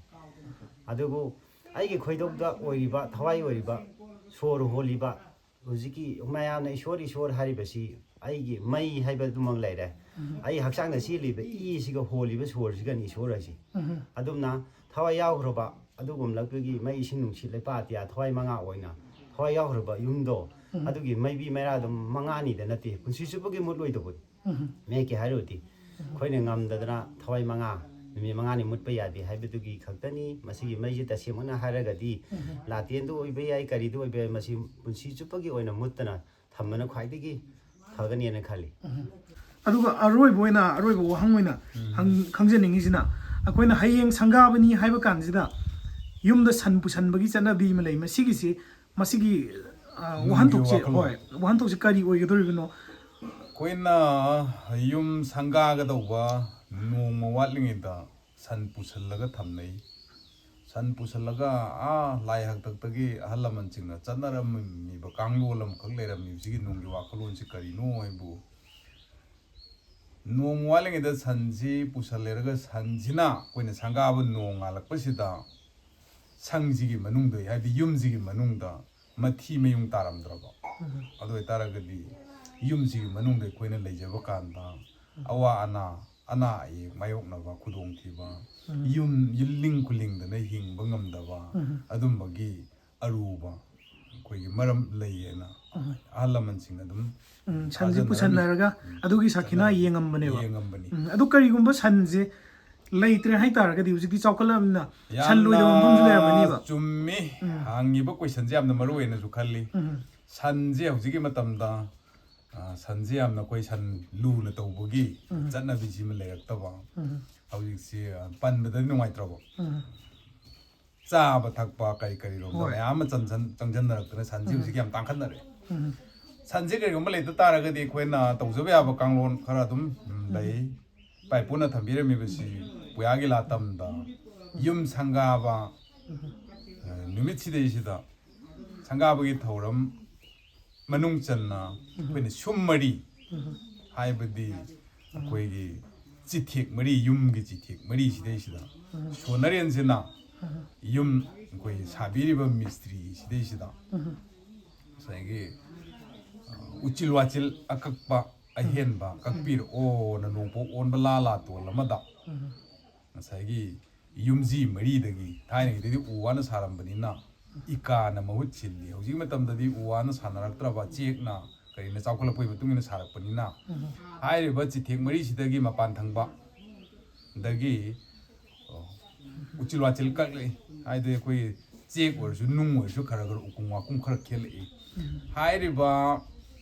ꯑꯗꯨꯕꯨ ꯑꯩꯒꯤ ꯈꯣꯏꯗꯧꯗ ꯑꯣꯏꯔꯤꯕ, ꯊꯋꯥꯏ ꯑꯣꯏꯔꯤꯕ, ꯁꯣꯔ ꯍꯣꯜꯂꯤꯕ, ꯍꯧꯖꯤꯛꯀꯤ ꯃꯌꯥꯝꯅ ꯏꯁꯣꯔ, ꯏꯁꯣꯔ ꯍꯥꯏꯔꯤꯕꯁꯤ ꯑꯩꯒꯤ ꯃꯩ ꯍꯥꯏꯕꯗꯨꯃꯛ ꯂꯩꯔꯦ꯫ ꯎꯝ꯫ ꯑꯩ ꯍꯛꯆꯥꯡꯗ ꯆꯦꯜꯂꯤꯕ ꯏꯁꯤꯒ ꯍꯣꯜꯂꯤꯕ ꯁꯣꯔꯁꯤꯒꯅꯤ ꯏꯁꯣꯔ ꯍꯥꯏꯁꯤ꯫ ꯎꯝ꯫ ꯑꯗꯨꯝꯅ ꯊꯋꯥꯏ ꯌꯥꯎꯈ꯭ꯔꯕ ꯑꯗꯨꯒꯨꯝꯂꯛꯇꯒꯤ ꯃꯩ, ꯏꯁꯤꯡ, ꯅꯨꯡꯁꯤꯠ, ꯂꯩꯄꯥꯛ, ꯑꯇꯤꯌꯥ, ꯊꯋꯥꯏ ꯃꯉꯥ ꯑꯣꯏꯅ ꯊꯋꯥꯏ ꯌꯥꯎꯈ꯭ꯔꯕ ꯌꯨꯝꯗꯣ, ꯎꯝ꯫ ꯑꯗꯨꯒꯤ ꯃꯩꯕꯤ ꯃꯩꯔꯥꯗꯣ ꯃꯉꯥꯅꯤꯗ ꯅꯠꯇꯦ, ꯄꯨꯟꯁꯤ ꯆꯨꯞꯄꯒꯤ ꯃꯨꯠꯂꯣꯏꯗꯧꯕꯅꯤ꯫ ꯎꯝ꯫ ꯃꯌꯦꯛꯀꯤ ꯍꯥꯏꯔꯨꯔꯗꯤ ꯑꯩꯈꯣꯏꯅ ꯉꯝꯗꯗꯅ ꯊꯋꯥꯏ ꯃꯉꯥ, ꯅꯨꯃꯤꯠ ꯃꯉꯥꯅꯤ ꯃꯨꯠꯄ ꯌꯥꯗꯦ ꯍꯥꯏꯕꯗꯨꯒꯤ ꯈꯛꯇꯅꯤ꯫ ꯃꯁꯤꯒꯤ ꯃꯩꯁꯦ ꯇꯁꯦꯡꯃꯛꯅ ꯍꯥꯏꯔꯒꯗꯤ ꯎꯝ꯫ ꯂꯥꯇꯦꯟꯗ ꯑꯣꯏꯕ ꯌꯥꯏ, ꯀꯔꯤꯗ ꯑꯣꯏꯕ ꯌꯥꯏ, ꯃꯁꯤ ꯄꯨꯟꯁꯤ ꯆꯨꯞꯄꯒꯤ ꯑꯣꯏꯅ ꯃꯨꯠꯇꯅ ꯊꯝꯕꯅ ꯈ꯭ꯋꯥꯏꯗꯒꯤ ꯐꯒꯅꯦꯅ ꯈꯜꯂꯤ꯫ ꯎꯝ꯫ ꯑꯗꯨꯒ ꯑꯔꯣꯏꯕ ꯑꯣꯏꯅ, ꯑꯔꯣꯏꯕ ꯋꯥꯍꯪ ꯑꯣꯏꯅ ꯎꯝ꯫ ꯍꯪ-, ꯈꯪꯖꯅꯤꯡꯉꯤꯁꯤꯅ, ꯑꯩꯈꯣꯏꯅ ꯍꯌꯦꯡ ꯁꯪꯒꯥꯕꯅꯤ ꯍꯥꯏꯕ ꯀꯥꯟꯁꯤꯗ ꯌꯨꯝꯗ ꯁꯟ ꯄꯨꯁꯟꯕꯒꯤ ꯆꯠꯅꯕꯤ ꯑꯃ ꯂꯩ꯫ ꯃꯁꯤꯒꯤꯁꯤ, ꯃꯁꯤꯒꯤ, ꯑ, ꯅꯨꯡꯒꯤ ꯋꯥꯍꯟꯊꯣꯛꯁꯦ, ꯋꯥꯈꯜꯂꯣꯟ꯫ ꯍꯣꯏ, ꯋꯥꯍꯟꯊꯣꯛꯁꯦ ꯀꯔꯤ ꯑꯣꯏꯒꯗꯧꯔꯤꯕꯅꯣ? ꯑꯩꯈꯣꯏꯅ ꯌꯨꯝ ꯁꯪꯒꯥꯒꯗꯧꯕ ꯅꯣꯡꯃ ꯋꯥꯠꯂꯤꯉꯩꯗ ꯁꯟ ꯄꯨꯁꯜꯂꯒ ꯊꯝꯅꯩ꯫ ꯁꯟ ꯄꯨꯁꯜꯂꯒ ꯑꯥ ꯂꯥꯏ ꯍꯥꯛꯇꯛꯇꯒꯤ ꯑꯍꯜ ꯂꯃꯟꯁꯤꯡꯅ ꯆꯠꯅꯔꯝꯃꯤꯕ ꯀꯥꯡꯂꯣꯟ ꯑꯃꯈꯛ ꯂꯩꯔꯝꯃꯤꯕꯁꯤꯒꯤ ꯅꯨꯡꯒꯤ ꯋꯥꯈꯜꯂꯣꯟꯁꯤ ꯀꯔꯤꯅꯣ ꯍꯥꯏꯕꯨ, ꯅꯣꯡꯃ ꯋꯥꯠꯂꯤꯉꯩꯗ ꯁꯟꯁꯤ ꯄꯨꯁꯜꯂꯦꯔꯒ ꯁꯟꯁꯤꯅ ꯑꯩꯈꯣꯏꯅ ꯁꯪꯒꯥꯕ ꯅꯣꯡ ꯉꯥꯜꯂꯛꯄꯁꯤꯗ ꯁꯪꯁꯤꯒꯤ ꯃꯅꯨꯡꯗ, ꯍꯥꯏꯗꯤ ꯌꯨꯝꯁꯤꯒꯤ ꯃꯅꯨꯡꯗ ꯃꯊꯤ ꯃꯌꯨꯡ ꯇꯥꯔꯝꯗ꯭ꯔꯕ, ꯎꯝ꯫ ꯑꯗꯨ ꯑꯣꯏꯇꯥꯔꯒꯗꯤ ꯌꯨꯝꯁꯤꯒꯤ ꯃꯅꯨꯡꯗ ꯑꯩꯈꯣꯏꯅ ꯂꯩꯖꯕ ꯀꯥꯟꯗ ꯑꯋꯥ ꯑꯅꯥ, ꯑꯅꯥ ꯑꯌꯦꯛ ꯃꯥꯌꯣꯛꯅꯕ ꯈꯨꯗꯣꯡꯊꯤꯕ, ꯎꯝ꯫ ꯌꯨꯝ ꯌꯨꯝꯂꯤꯡ ꯈꯨꯂꯤꯡꯗꯅ ꯍꯤꯡꯕ ꯉꯝꯗꯕ, ꯎꯝ꯫ ꯑꯗꯨꯝꯕꯒꯤ ꯑꯔꯨꯕ ꯑꯩꯈꯣꯏꯒꯤ ꯃꯔꯝ ꯂꯩꯌꯦꯅ ꯎꯝ꯫ ꯑꯍꯜ ꯂꯃꯟꯁꯤꯡꯅ ꯑꯗꯨꯝ ꯎꯝ, ꯁꯟꯁꯤ ꯊꯥꯖꯅꯔꯝꯃꯤ꯫ ꯄꯨꯁꯟꯅꯔꯒ ꯎꯝ꯫ ꯑꯗꯨꯒꯤ ꯁꯥꯈꯤꯅ ꯆꯠꯅꯔꯝꯃꯤ꯫ ꯌꯦꯡꯉꯝꯕꯅꯦꯕ꯫ ꯌꯦꯡꯉꯝꯕꯅꯤ꯫ ꯎꯝ, ꯑꯗꯨ ꯀꯔꯤꯒꯨꯝꯕ ꯁꯟꯁꯦ ꯂꯩꯇ꯭ꯔꯦ ꯍꯥꯏꯇꯥꯔꯒꯗꯤ ꯍꯧꯖꯤꯛꯇꯤ ꯆꯥꯎꯈꯠꯂꯕꯅꯤꯅ ꯁꯟ ꯂꯣꯏꯗꯕ ꯃꯐꯝꯁꯨ ꯂꯩꯔꯝꯃꯅꯤꯕ꯫ ꯆꯨꯝꯃꯤ꯫ ꯎꯝ꯫ ꯍꯪꯉꯤꯕ questionꯁꯦ ꯌꯥꯝꯅ ꯃꯔꯨ ꯑꯣꯏꯅꯁꯨ ꯈꯜꯂꯤ꯫ ꯎꯝ꯫ ꯁꯟꯁꯦ ꯍꯧꯖꯤꯛꯀꯤ ꯃꯇꯝꯗ, ꯑ, ꯁꯟꯁꯦ ꯌꯥꯝꯅ ꯑꯩꯈꯣꯏ ꯁꯟ ꯂꯨꯅ ꯇꯧꯕꯒꯤ ꯎꯝ꯫ ꯆꯠꯅꯕꯤꯁꯤꯃ ꯂꯩꯔꯛꯇꯕ꯫ ꯎꯝ꯫ ꯍꯧꯖꯤꯛꯁꯤ, ꯑ, ꯄꯟꯕꯗꯗꯤ ꯅꯨꯡꯉꯥꯏꯇ꯭ꯔꯕ꯫ ꯎꯝ꯫ ꯆꯥꯕ ꯊꯛꯄ ꯀꯔꯤ ꯀꯔꯤꯔꯣꯝꯗ ꯍꯣꯏ꯫ ꯃꯌꯥꯝ ꯑꯃ ꯆꯪꯁꯟ-, ꯆꯪꯁꯟꯅꯔꯛꯇꯅ ꯁꯟꯁꯤ ꯎꯝ꯫ ꯍꯧꯖꯤꯛ ꯌꯥꯝ ꯇꯥꯡꯈꯠꯅꯔꯦ꯫ ꯎꯝ꯫ ꯁꯟꯁꯦ ꯀꯔꯤꯒꯨꯝꯕ ꯂꯩꯇ ꯇꯥꯔꯒꯗꯤ ꯑꯩꯈꯣꯏꯅ ꯇꯧꯖꯕ ꯌꯥꯕ ꯀꯥꯡꯂꯣꯟ ꯈꯔ ꯑꯗꯨꯝ, ꯎꯝ, ꯎꯝ꯫ ꯂꯩ꯫ ꯏꯄꯥ ꯏꯄꯨꯅ ꯊꯝꯕꯤꯔꯝꯃꯤꯕꯁꯤ ꯄꯨꯌꯥꯒꯤ ꯂꯥꯇꯝꯗ ꯌꯨꯝ ꯁꯪꯒꯥꯕ, ꯎꯝ꯫ ꯑ, ꯅꯨꯃꯤꯠꯁꯤꯗꯩꯁꯤꯗ ꯁꯪꯒꯥꯕꯒꯤ ꯊꯧꯔꯝ ꯃꯅꯨꯡ ꯆꯟꯅ ꯑꯩꯈꯣꯏꯅ ꯁꯨꯝ ꯃꯔꯤ ꯎꯝ꯫ ꯍꯥꯏꯕꯗꯤ ꯑꯩꯈꯣꯏꯒꯤ ꯆꯤꯊꯦꯛ ꯃꯔꯤ, ꯌꯨꯝꯒꯤ ꯆꯤꯊꯦꯛ ꯃꯔꯤꯁꯤꯗꯩꯁꯤꯗ ꯎꯝ꯫ ꯁꯣꯟꯅꯔꯦꯟꯁꯤꯅ ꯎꯝ꯫ ꯌꯨꯝ ꯑꯩꯈꯣꯏꯒꯤ ꯁꯥꯕꯤꯔꯤꯕ ꯃꯤꯁꯇ꯭ꯔꯤ ꯁꯤꯗꯩꯁꯤꯗ ꯎꯝ꯫ ꯉꯁꯥꯏꯒꯤ, ꯑ, ꯎꯆꯤꯜ ꯋꯥꯆꯤꯜ ꯑꯀꯛꯄ ꯑꯍꯦꯟꯕ ꯀꯛꯄꯤꯔꯛꯑꯣꯅ ꯅꯣꯡꯄꯣꯛ ꯑꯣꯟꯕ ꯂꯥ ꯂꯥꯇꯣꯟ ꯑꯃꯗ ꯎꯝ꯫ ꯉꯁꯥꯏꯒꯤ ꯌꯨꯝꯖꯤ ꯃꯔꯤꯗꯒꯤ, ꯊꯥꯏꯅꯒꯤꯗꯗꯤ ꯎ ꯋꯥꯅ ꯁꯥꯔꯝꯕꯅꯤꯅ ꯏꯀꯥꯅ ꯃꯍꯨꯠ ꯁꯤꯜꯂꯤ꯫ ꯍꯧꯖꯤꯛ ꯃꯇꯝꯗꯗꯤ ꯎ ꯋꯥꯅ ꯁꯥꯟꯅꯔꯛꯇ꯭ꯔꯕ, ꯆꯦꯛꯅ ꯀꯔꯤꯅ ꯆꯥꯎꯈꯠꯂꯛꯄꯒꯤ ꯃꯇꯨꯡ ꯏꯟꯅ ꯁꯥꯔꯛꯄꯅꯤꯅ, ꯎꯝ꯫ ꯍꯥꯏꯔꯤꯕ ꯆꯤꯊꯦꯛ ꯃꯔꯤꯁꯤꯗꯒꯤ ꯃꯄꯥꯟ ꯊꯪꯕ ꯗꯒꯤ, ꯑꯣ, ꯎꯆꯤꯜ ꯋꯥꯆꯤꯜ ꯀꯛꯂꯛꯏ꯫ ꯍꯥꯏꯗꯤ ꯑꯩꯈꯣꯏ ꯆꯦꯛ ꯑꯣꯏꯔꯁꯨ, ꯅꯨꯡ ꯑꯣꯏꯔꯁꯨ ꯈꯔ ꯈꯔ ꯎꯀꯨꯝ ꯋꯥꯀꯨꯝ ꯈꯔ ꯈꯦꯠꯂꯛꯏ꯫ ꯎꯝ꯫ ꯍꯥꯏꯔꯤꯕ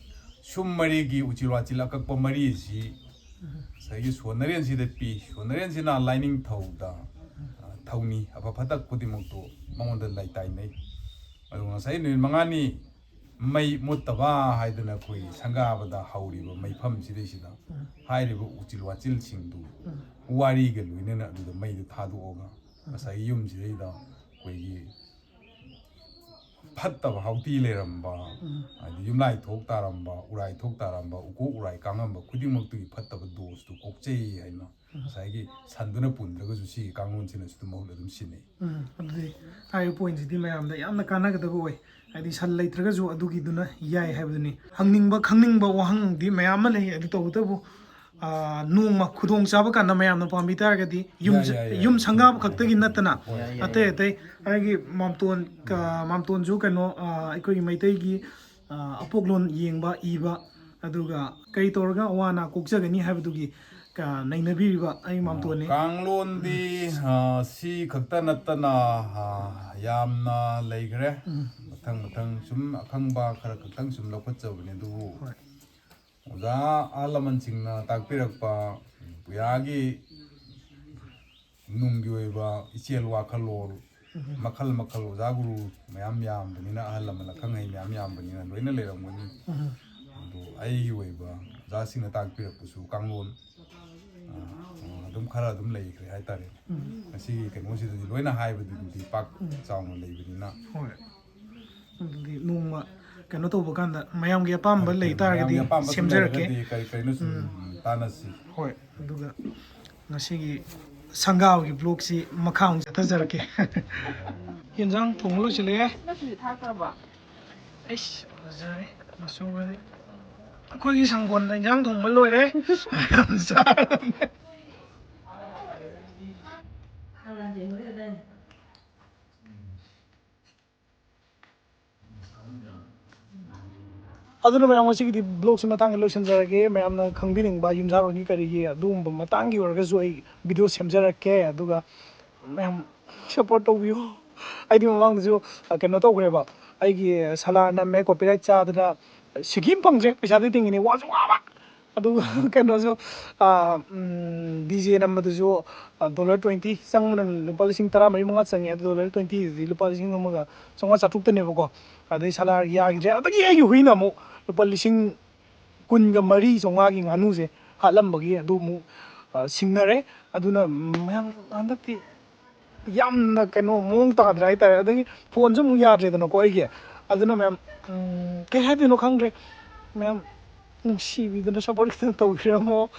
ꯁꯨꯝ ꯃꯔꯤꯒꯤ ꯎꯆꯤꯜ ꯋꯥꯆꯤꯜ ꯑꯀꯛꯄ ꯃꯔꯤ ꯑꯁꯤ ꯎꯝ꯫ ꯉꯁꯥꯏꯒꯤ ꯁꯣꯟꯅꯔꯦꯟꯁꯤꯗ ꯄꯤ꯫ ꯁꯣꯟꯅꯔꯦꯟꯁꯤꯅ ꯂꯥꯏꯅꯤꯡꯊꯧꯗ, ꯑ, ꯊꯧꯅꯤ, ꯑꯐ ꯐꯠꯇ ꯈꯨꯗꯤꯡꯃꯛꯇꯨ ꯃꯉꯣꯟꯗ ꯂꯩꯇꯥꯏꯅꯩ꯫ ꯑꯗꯨꯒ ꯉꯁꯥꯏ ꯅꯨꯃꯤꯠ ꯃꯉꯥꯅꯤ ꯃꯩ ꯃꯨꯠꯇꯕ ꯍꯥꯏꯗꯅ ꯑꯩꯈꯣꯏ ꯁꯪꯒꯥꯕꯗ ꯍꯧꯔꯤꯕ ꯃꯩꯐꯝꯁꯤꯗꯩꯁꯤꯗ ꯎꯝ꯫ ꯍꯥꯏꯔꯤꯕ ꯎꯆꯤꯜ ꯋꯥꯆꯤꯜꯁꯤꯡꯗꯨ ꯎꯝ꯫ ꯋꯥꯔꯤꯒ ꯂꯣꯏꯅꯅ ꯑꯗꯨꯗ ꯃꯩꯗꯨ ꯊꯥꯗꯣꯛꯑꯒ ꯎꯝ꯫ ꯉꯁꯥꯏꯒꯤ ꯌꯨꯝꯁꯤꯗꯩꯗ ꯑꯩꯈꯣꯏꯒꯤ ꯐꯠꯇꯕ ꯍꯥꯎꯇꯤ ꯂꯩꯔꯝꯕ, ꯎꯝ꯫ ꯍꯥꯏꯗꯤ ꯌꯨꯝꯂꯥꯏ ꯊꯣꯛ ꯇꯥꯔꯝꯕ, ꯎꯔꯥꯏ ꯊꯣꯛ ꯇꯥꯔꯝꯕ, ꯎꯀꯣꯛ ꯎꯔꯥꯏ ꯀꯥꯡꯉꯝꯕ ꯈꯨꯗꯤꯡꯃꯛꯇꯨꯒꯤ ꯐꯠꯇꯕ ꯗꯣꯁꯇꯨ ꯀꯣꯛꯆꯩ ꯍꯥꯏꯅ ꯎꯝ꯫ ꯉꯁꯥꯏꯒꯤ ꯁꯟꯗꯨꯅ ꯄꯨꯟꯗ꯭ꯔꯒꯁꯨ ꯁꯤꯒꯤ ꯀꯥꯡꯂꯣꯟꯁꯤꯅꯁꯨ ꯑꯗꯨꯝ ꯃꯍꯨꯠ ꯑꯗꯨꯝ ꯁꯤꯟꯅꯩ꯫ ꯎꯝ, ꯑꯗꯨꯗꯤ ꯍꯥꯏꯔꯤꯕ point ꯁꯤꯗꯤ ꯃꯌꯥꯝꯗ ꯌꯥꯝꯅ ꯀꯥꯟꯅꯒꯗꯕ ꯑꯣꯏ꯫ ꯍꯥꯏꯗꯤ ꯁꯟ ꯂꯩꯇ꯭ꯔꯒꯁꯨ ꯑꯗꯨꯒꯤꯗꯨꯅ ꯌꯥꯏ ꯍꯥꯏꯕꯗꯨꯅꯤ꯫ ꯍꯪꯅꯤꯡꯕ ꯈꯪꯅꯤꯡꯕ ꯋꯥꯍꯪꯗꯤ ꯃꯌꯥꯝ ꯑꯃ ꯂꯩ, ꯑꯗꯨ ꯇꯧꯕꯇꯕꯨ, ꯑꯥ, ꯅꯣꯡꯃ ꯈꯨꯗꯣꯡ ꯆꯥꯕ ꯀꯥꯟꯗ ꯃꯌꯥꯝꯅ ꯄꯥꯝꯕꯤ ꯇꯥꯔꯒꯗꯤ ꯌꯨꯝ, ꯌꯥꯏ, ꯌꯥꯏ, ꯌꯥꯏ꯫ ꯌꯨꯝ ꯁꯪꯒꯥꯕ ꯈꯛꯇꯒꯤ ꯅꯠꯇꯅ ꯍꯣꯏ꯫ ꯌꯥꯏ, ꯌꯥꯏ, ꯑꯇꯩ ꯌꯥꯏ꯫ ꯑꯇꯩ ꯑꯩꯒꯤ ꯃꯥꯝꯇꯣꯟ, ꯀ-, ꯃꯥꯝꯇꯣꯟꯁꯨ ꯀꯩꯅꯣ, ꯑꯥ, ꯑꯩꯈꯣꯏꯒꯤ ꯃꯩꯇꯩꯒꯤ, ꯑꯥ, ꯑꯄꯣꯛꯂꯣꯟ ꯌꯦꯡꯕ, ꯏꯕ, ꯑꯗꯨꯒ ꯀꯔꯤ ꯇꯧꯔꯒ ꯑꯋꯥ ꯑꯅꯥ ꯀꯣꯛꯆꯒꯅꯤ ꯍꯥꯏꯕꯗꯨꯒꯤ ꯀ- ꯅꯩꯅꯕꯤꯔꯤꯕ ꯑꯩ ꯃꯥꯝꯇꯣꯟꯅꯤ꯫ ꯀꯥꯡꯂꯣꯟꯗꯤ ꯑ, ꯁꯤ ꯈꯛꯇ ꯅꯠꯇꯅ ꯑ, ꯌꯥꯝꯅ ꯂꯩꯈ꯭ꯔꯦ꯫ ꯃꯊꯪ ꯃꯊꯪ ꯁꯨꯝ ꯑꯈꯪꯕ ꯈꯔ ꯈꯛꯇꯪ ꯁꯨꯝ ꯂꯧꯈꯠꯆꯕꯅꯦ, ꯑꯗꯨꯕꯨ ꯍꯣꯏ꯫ ꯑꯣꯖꯥ ꯑꯍꯜ ꯂꯃꯟꯁꯤꯡꯅ ꯇꯥꯛꯄꯤꯔꯛꯄ ꯄꯨꯌꯥꯒꯤ ꯅꯨꯡꯒꯤ ꯑꯣꯏꯕ ꯏꯆꯦꯜ ꯋꯥꯈꯜꯂꯣꯟ ꯃꯈꯜ ꯃꯈꯜ ꯑꯣꯖꯥ ꯒꯨꯔꯨ ꯃꯌꯥꯝ ꯌꯥꯝꯕꯅꯤꯅ, ꯑꯍꯜ ꯂꯃꯟ ꯑꯈꯪ ꯑꯍꯩ ꯃꯌꯥꯝ ꯌꯥꯝꯕꯅꯤꯅ ꯂꯣꯏꯅ ꯂꯩꯔꯝꯒꯅꯤ꯫ ꯑꯗꯣ ꯑꯩꯒꯤ ꯑꯣꯏꯕ ꯑꯣꯖꯥꯁꯤꯡꯅ ꯇꯥꯛꯄꯤꯔꯛꯄꯁꯨ ꯀꯥꯡꯂꯣꯟ ꯑ, ꯑꯗꯨꯝ ꯈꯔ ꯑꯗꯨꯝ ꯂꯩꯈ꯭ꯔꯦ ꯍꯥꯏꯇꯥꯔꯦ꯫ ꯉꯁꯤꯒꯤ ꯀꯩꯅꯣꯁꯤꯗꯗꯤ ꯂꯣꯏꯅ ꯍꯥꯏꯕꯗꯨꯗꯤ ꯄꯥꯛ ꯆꯥꯎꯅ ꯂꯩꯕꯅꯤꯅ꯫ ꯍꯣꯏ꯫ ꯑꯗꯨꯗꯤ ꯅꯣꯡꯃ ꯀꯩꯅꯣ ꯇꯧꯕ ꯀꯥꯟꯗ ꯃꯌꯥꯝꯒꯤ ꯑꯄꯥꯝꯕ ꯂꯩ ꯇꯥꯔꯒꯗꯤ ꯃꯌꯥꯝꯒꯤ ꯑꯄꯥꯝꯕ ꯁꯦꯝꯖꯔꯛꯀꯦ꯫ ꯂꯩꯔꯒꯗꯤ ꯀꯔꯤ ꯀꯔꯤꯅꯣ ꯁꯨꯝ ꯇꯥꯟꯅꯁꯤ꯫ ꯍꯣꯏ꯫ ꯑꯗꯨꯒ ꯉꯁꯤꯒꯤ ꯁꯪꯒꯥꯕꯒꯤ vlogꯁꯤ ꯃꯈꯥ ꯑꯃꯨꯛ ꯆꯠꯊꯖꯔꯛꯀꯦ꯫ ꯌꯦꯟꯖꯥꯡ ꯊꯣꯡꯕ ꯂꯣꯏꯁꯤꯜꯂꯛꯑꯦ꯫ ꯑꯩꯁ ꯐꯖꯔꯦ ꯃꯆꯨꯒꯗꯤ꯫ ꯑꯩꯈꯣꯏꯒꯤ ꯁꯪꯒꯣꯜꯗ ꯏꯟꯖꯥꯡ ꯊꯣꯡꯕ ꯂꯣꯏꯔꯦ꯫ ꯌꯥꯝ ꯆꯥꯔꯕꯅꯦ꯫ ꯑꯗꯨꯅ ꯃꯌꯥꯝ ꯉꯁꯤꯒꯤꯗꯤ vlogꯁꯤ ꯃꯇꯥꯡꯗ ꯂꯣꯏꯁꯤꯟꯖꯔꯒꯦ꯫ ꯃꯌꯥꯝꯅ ꯈꯪꯕꯤꯅꯤꯡꯕ ꯌꯨꯝꯖꯥꯔꯣꯟꯒꯤ ꯀꯔꯤꯒꯤ ꯑꯗꯨꯒꯨꯝꯕ ꯃꯇꯥꯡꯒꯤ ꯑꯣꯏꯔꯒꯁꯨ ꯑꯩ video ꯁꯦꯝꯖꯔꯛꯀꯦ꯫ ꯑꯗꯨꯒ ꯃꯌꯥꯝ support ꯇꯧꯕꯤꯌꯨ꯫ ꯑꯩꯗꯤ ꯃꯃꯥꯡꯗꯁꯨ ꯑ, ꯀꯩꯅꯣ ꯇꯧꯈ꯭ꯔꯦꯕ, ꯑꯩꯒꯤ ꯁꯂꯥ ꯅꯝꯃꯦ, copyright ꯆꯥꯗꯅ ꯁꯤꯀꯤ ꯑꯃ ꯐꯪꯗ꯭ꯔꯦ, ꯄꯩꯁꯥꯗꯤ ꯇꯤꯡꯉꯤꯅꯤ, ꯋꯥꯁꯨ ꯋꯥꯕ꯫ ꯑꯗꯨꯒ ꯀꯩꯅꯣꯁꯨ ꯗꯤ ꯖꯦ ꯅꯝꯕꯗꯨꯁꯨ dollar twenty ꯆꯪꯕꯅ ꯂꯨꯄꯥ ꯂꯤꯁꯤꯡ ꯇꯔꯥ ꯃꯔꯤ ꯃꯉꯥ ꯆꯪꯉꯦ꯫ ꯑꯗꯨ dollar twentyꯗꯨꯗꯤ ꯂꯨꯄꯥ ꯂꯤꯁꯤꯡ ꯑꯃꯒ ꯆꯥꯝꯃꯉꯥ ꯆꯥꯇ꯭ꯔꯨꯛꯇꯅꯦꯕꯀꯣ꯫ ꯑꯗꯩ ꯁꯂꯥ ꯌꯥꯈꯤꯗ꯭ꯔꯦ꯫ ꯑꯗꯒꯤ ꯑꯩꯒꯤ ꯍꯨꯏꯅ ꯑꯃꯨꯛ ꯂꯨꯄꯥ ꯂꯤꯁꯤꯡ ꯀꯨꯟꯒ ꯃꯔꯤ ꯆꯥꯝꯃꯉꯥꯒꯤ ꯉꯥꯅꯨꯁꯦ ꯍꯥꯠꯂꯝꯕꯒꯤ ꯑꯗꯨ ꯑꯃꯨꯛ ꯑ, ꯁꯤꯡꯅꯔꯦ꯫ ꯑꯗꯨꯅ ꯃꯌꯥꯝ ꯍꯟꯗꯛꯇꯤ ꯌꯥꯝꯅ ꯀꯩꯅꯣ ꯃꯑꯣꯡ ꯇꯥꯗ꯭ꯔꯦ ꯍꯥꯏꯇꯥꯔꯦ꯫ ꯑꯗꯒꯤ phoneꯁꯨ ꯑꯃꯨꯛ ꯌꯥꯗ꯭ꯔꯦꯗꯅꯀꯣ ꯑꯩꯒꯤ꯫ ꯑꯗꯨꯅ ꯃꯌꯥꯝ ꯎꯝ, ꯀꯩ ꯍꯥꯏꯗꯣꯏꯅꯣ ꯈꯪꯗ꯭ꯔꯦ꯫ ꯃꯌꯥꯝ ꯅꯨꯡꯁꯤꯕꯤꯗꯅ support ꯈꯤꯇꯪ ꯇꯧꯕꯤꯔꯝꯃꯣ꯫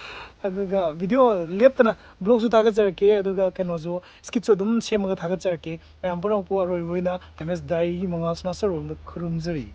ꯑꯗꯨꯒ video ꯂꯦꯞꯇꯅ vlogꯁꯨ ꯊꯥꯒꯠꯆꯔꯛꯀꯦ, ꯑꯗꯨꯒ ꯀꯩꯅꯣꯁꯨ skitꯁꯨ ꯑꯗꯨꯝ ꯁꯦꯝꯃꯒ ꯊꯥꯒꯠꯆꯔꯛꯀꯦ꯫ ꯃꯌꯥꯝ ꯄꯨꯝꯅꯃꯛꯄꯨ ꯑꯔꯣꯏꯕ ꯑꯣꯏꯅ M S Diaryꯒꯤ ꯃꯉꯥꯜ ꯁꯅꯥ ꯁꯔꯣꯝꯗ ꯈꯨꯔꯨꯝꯖꯔꯤ꯫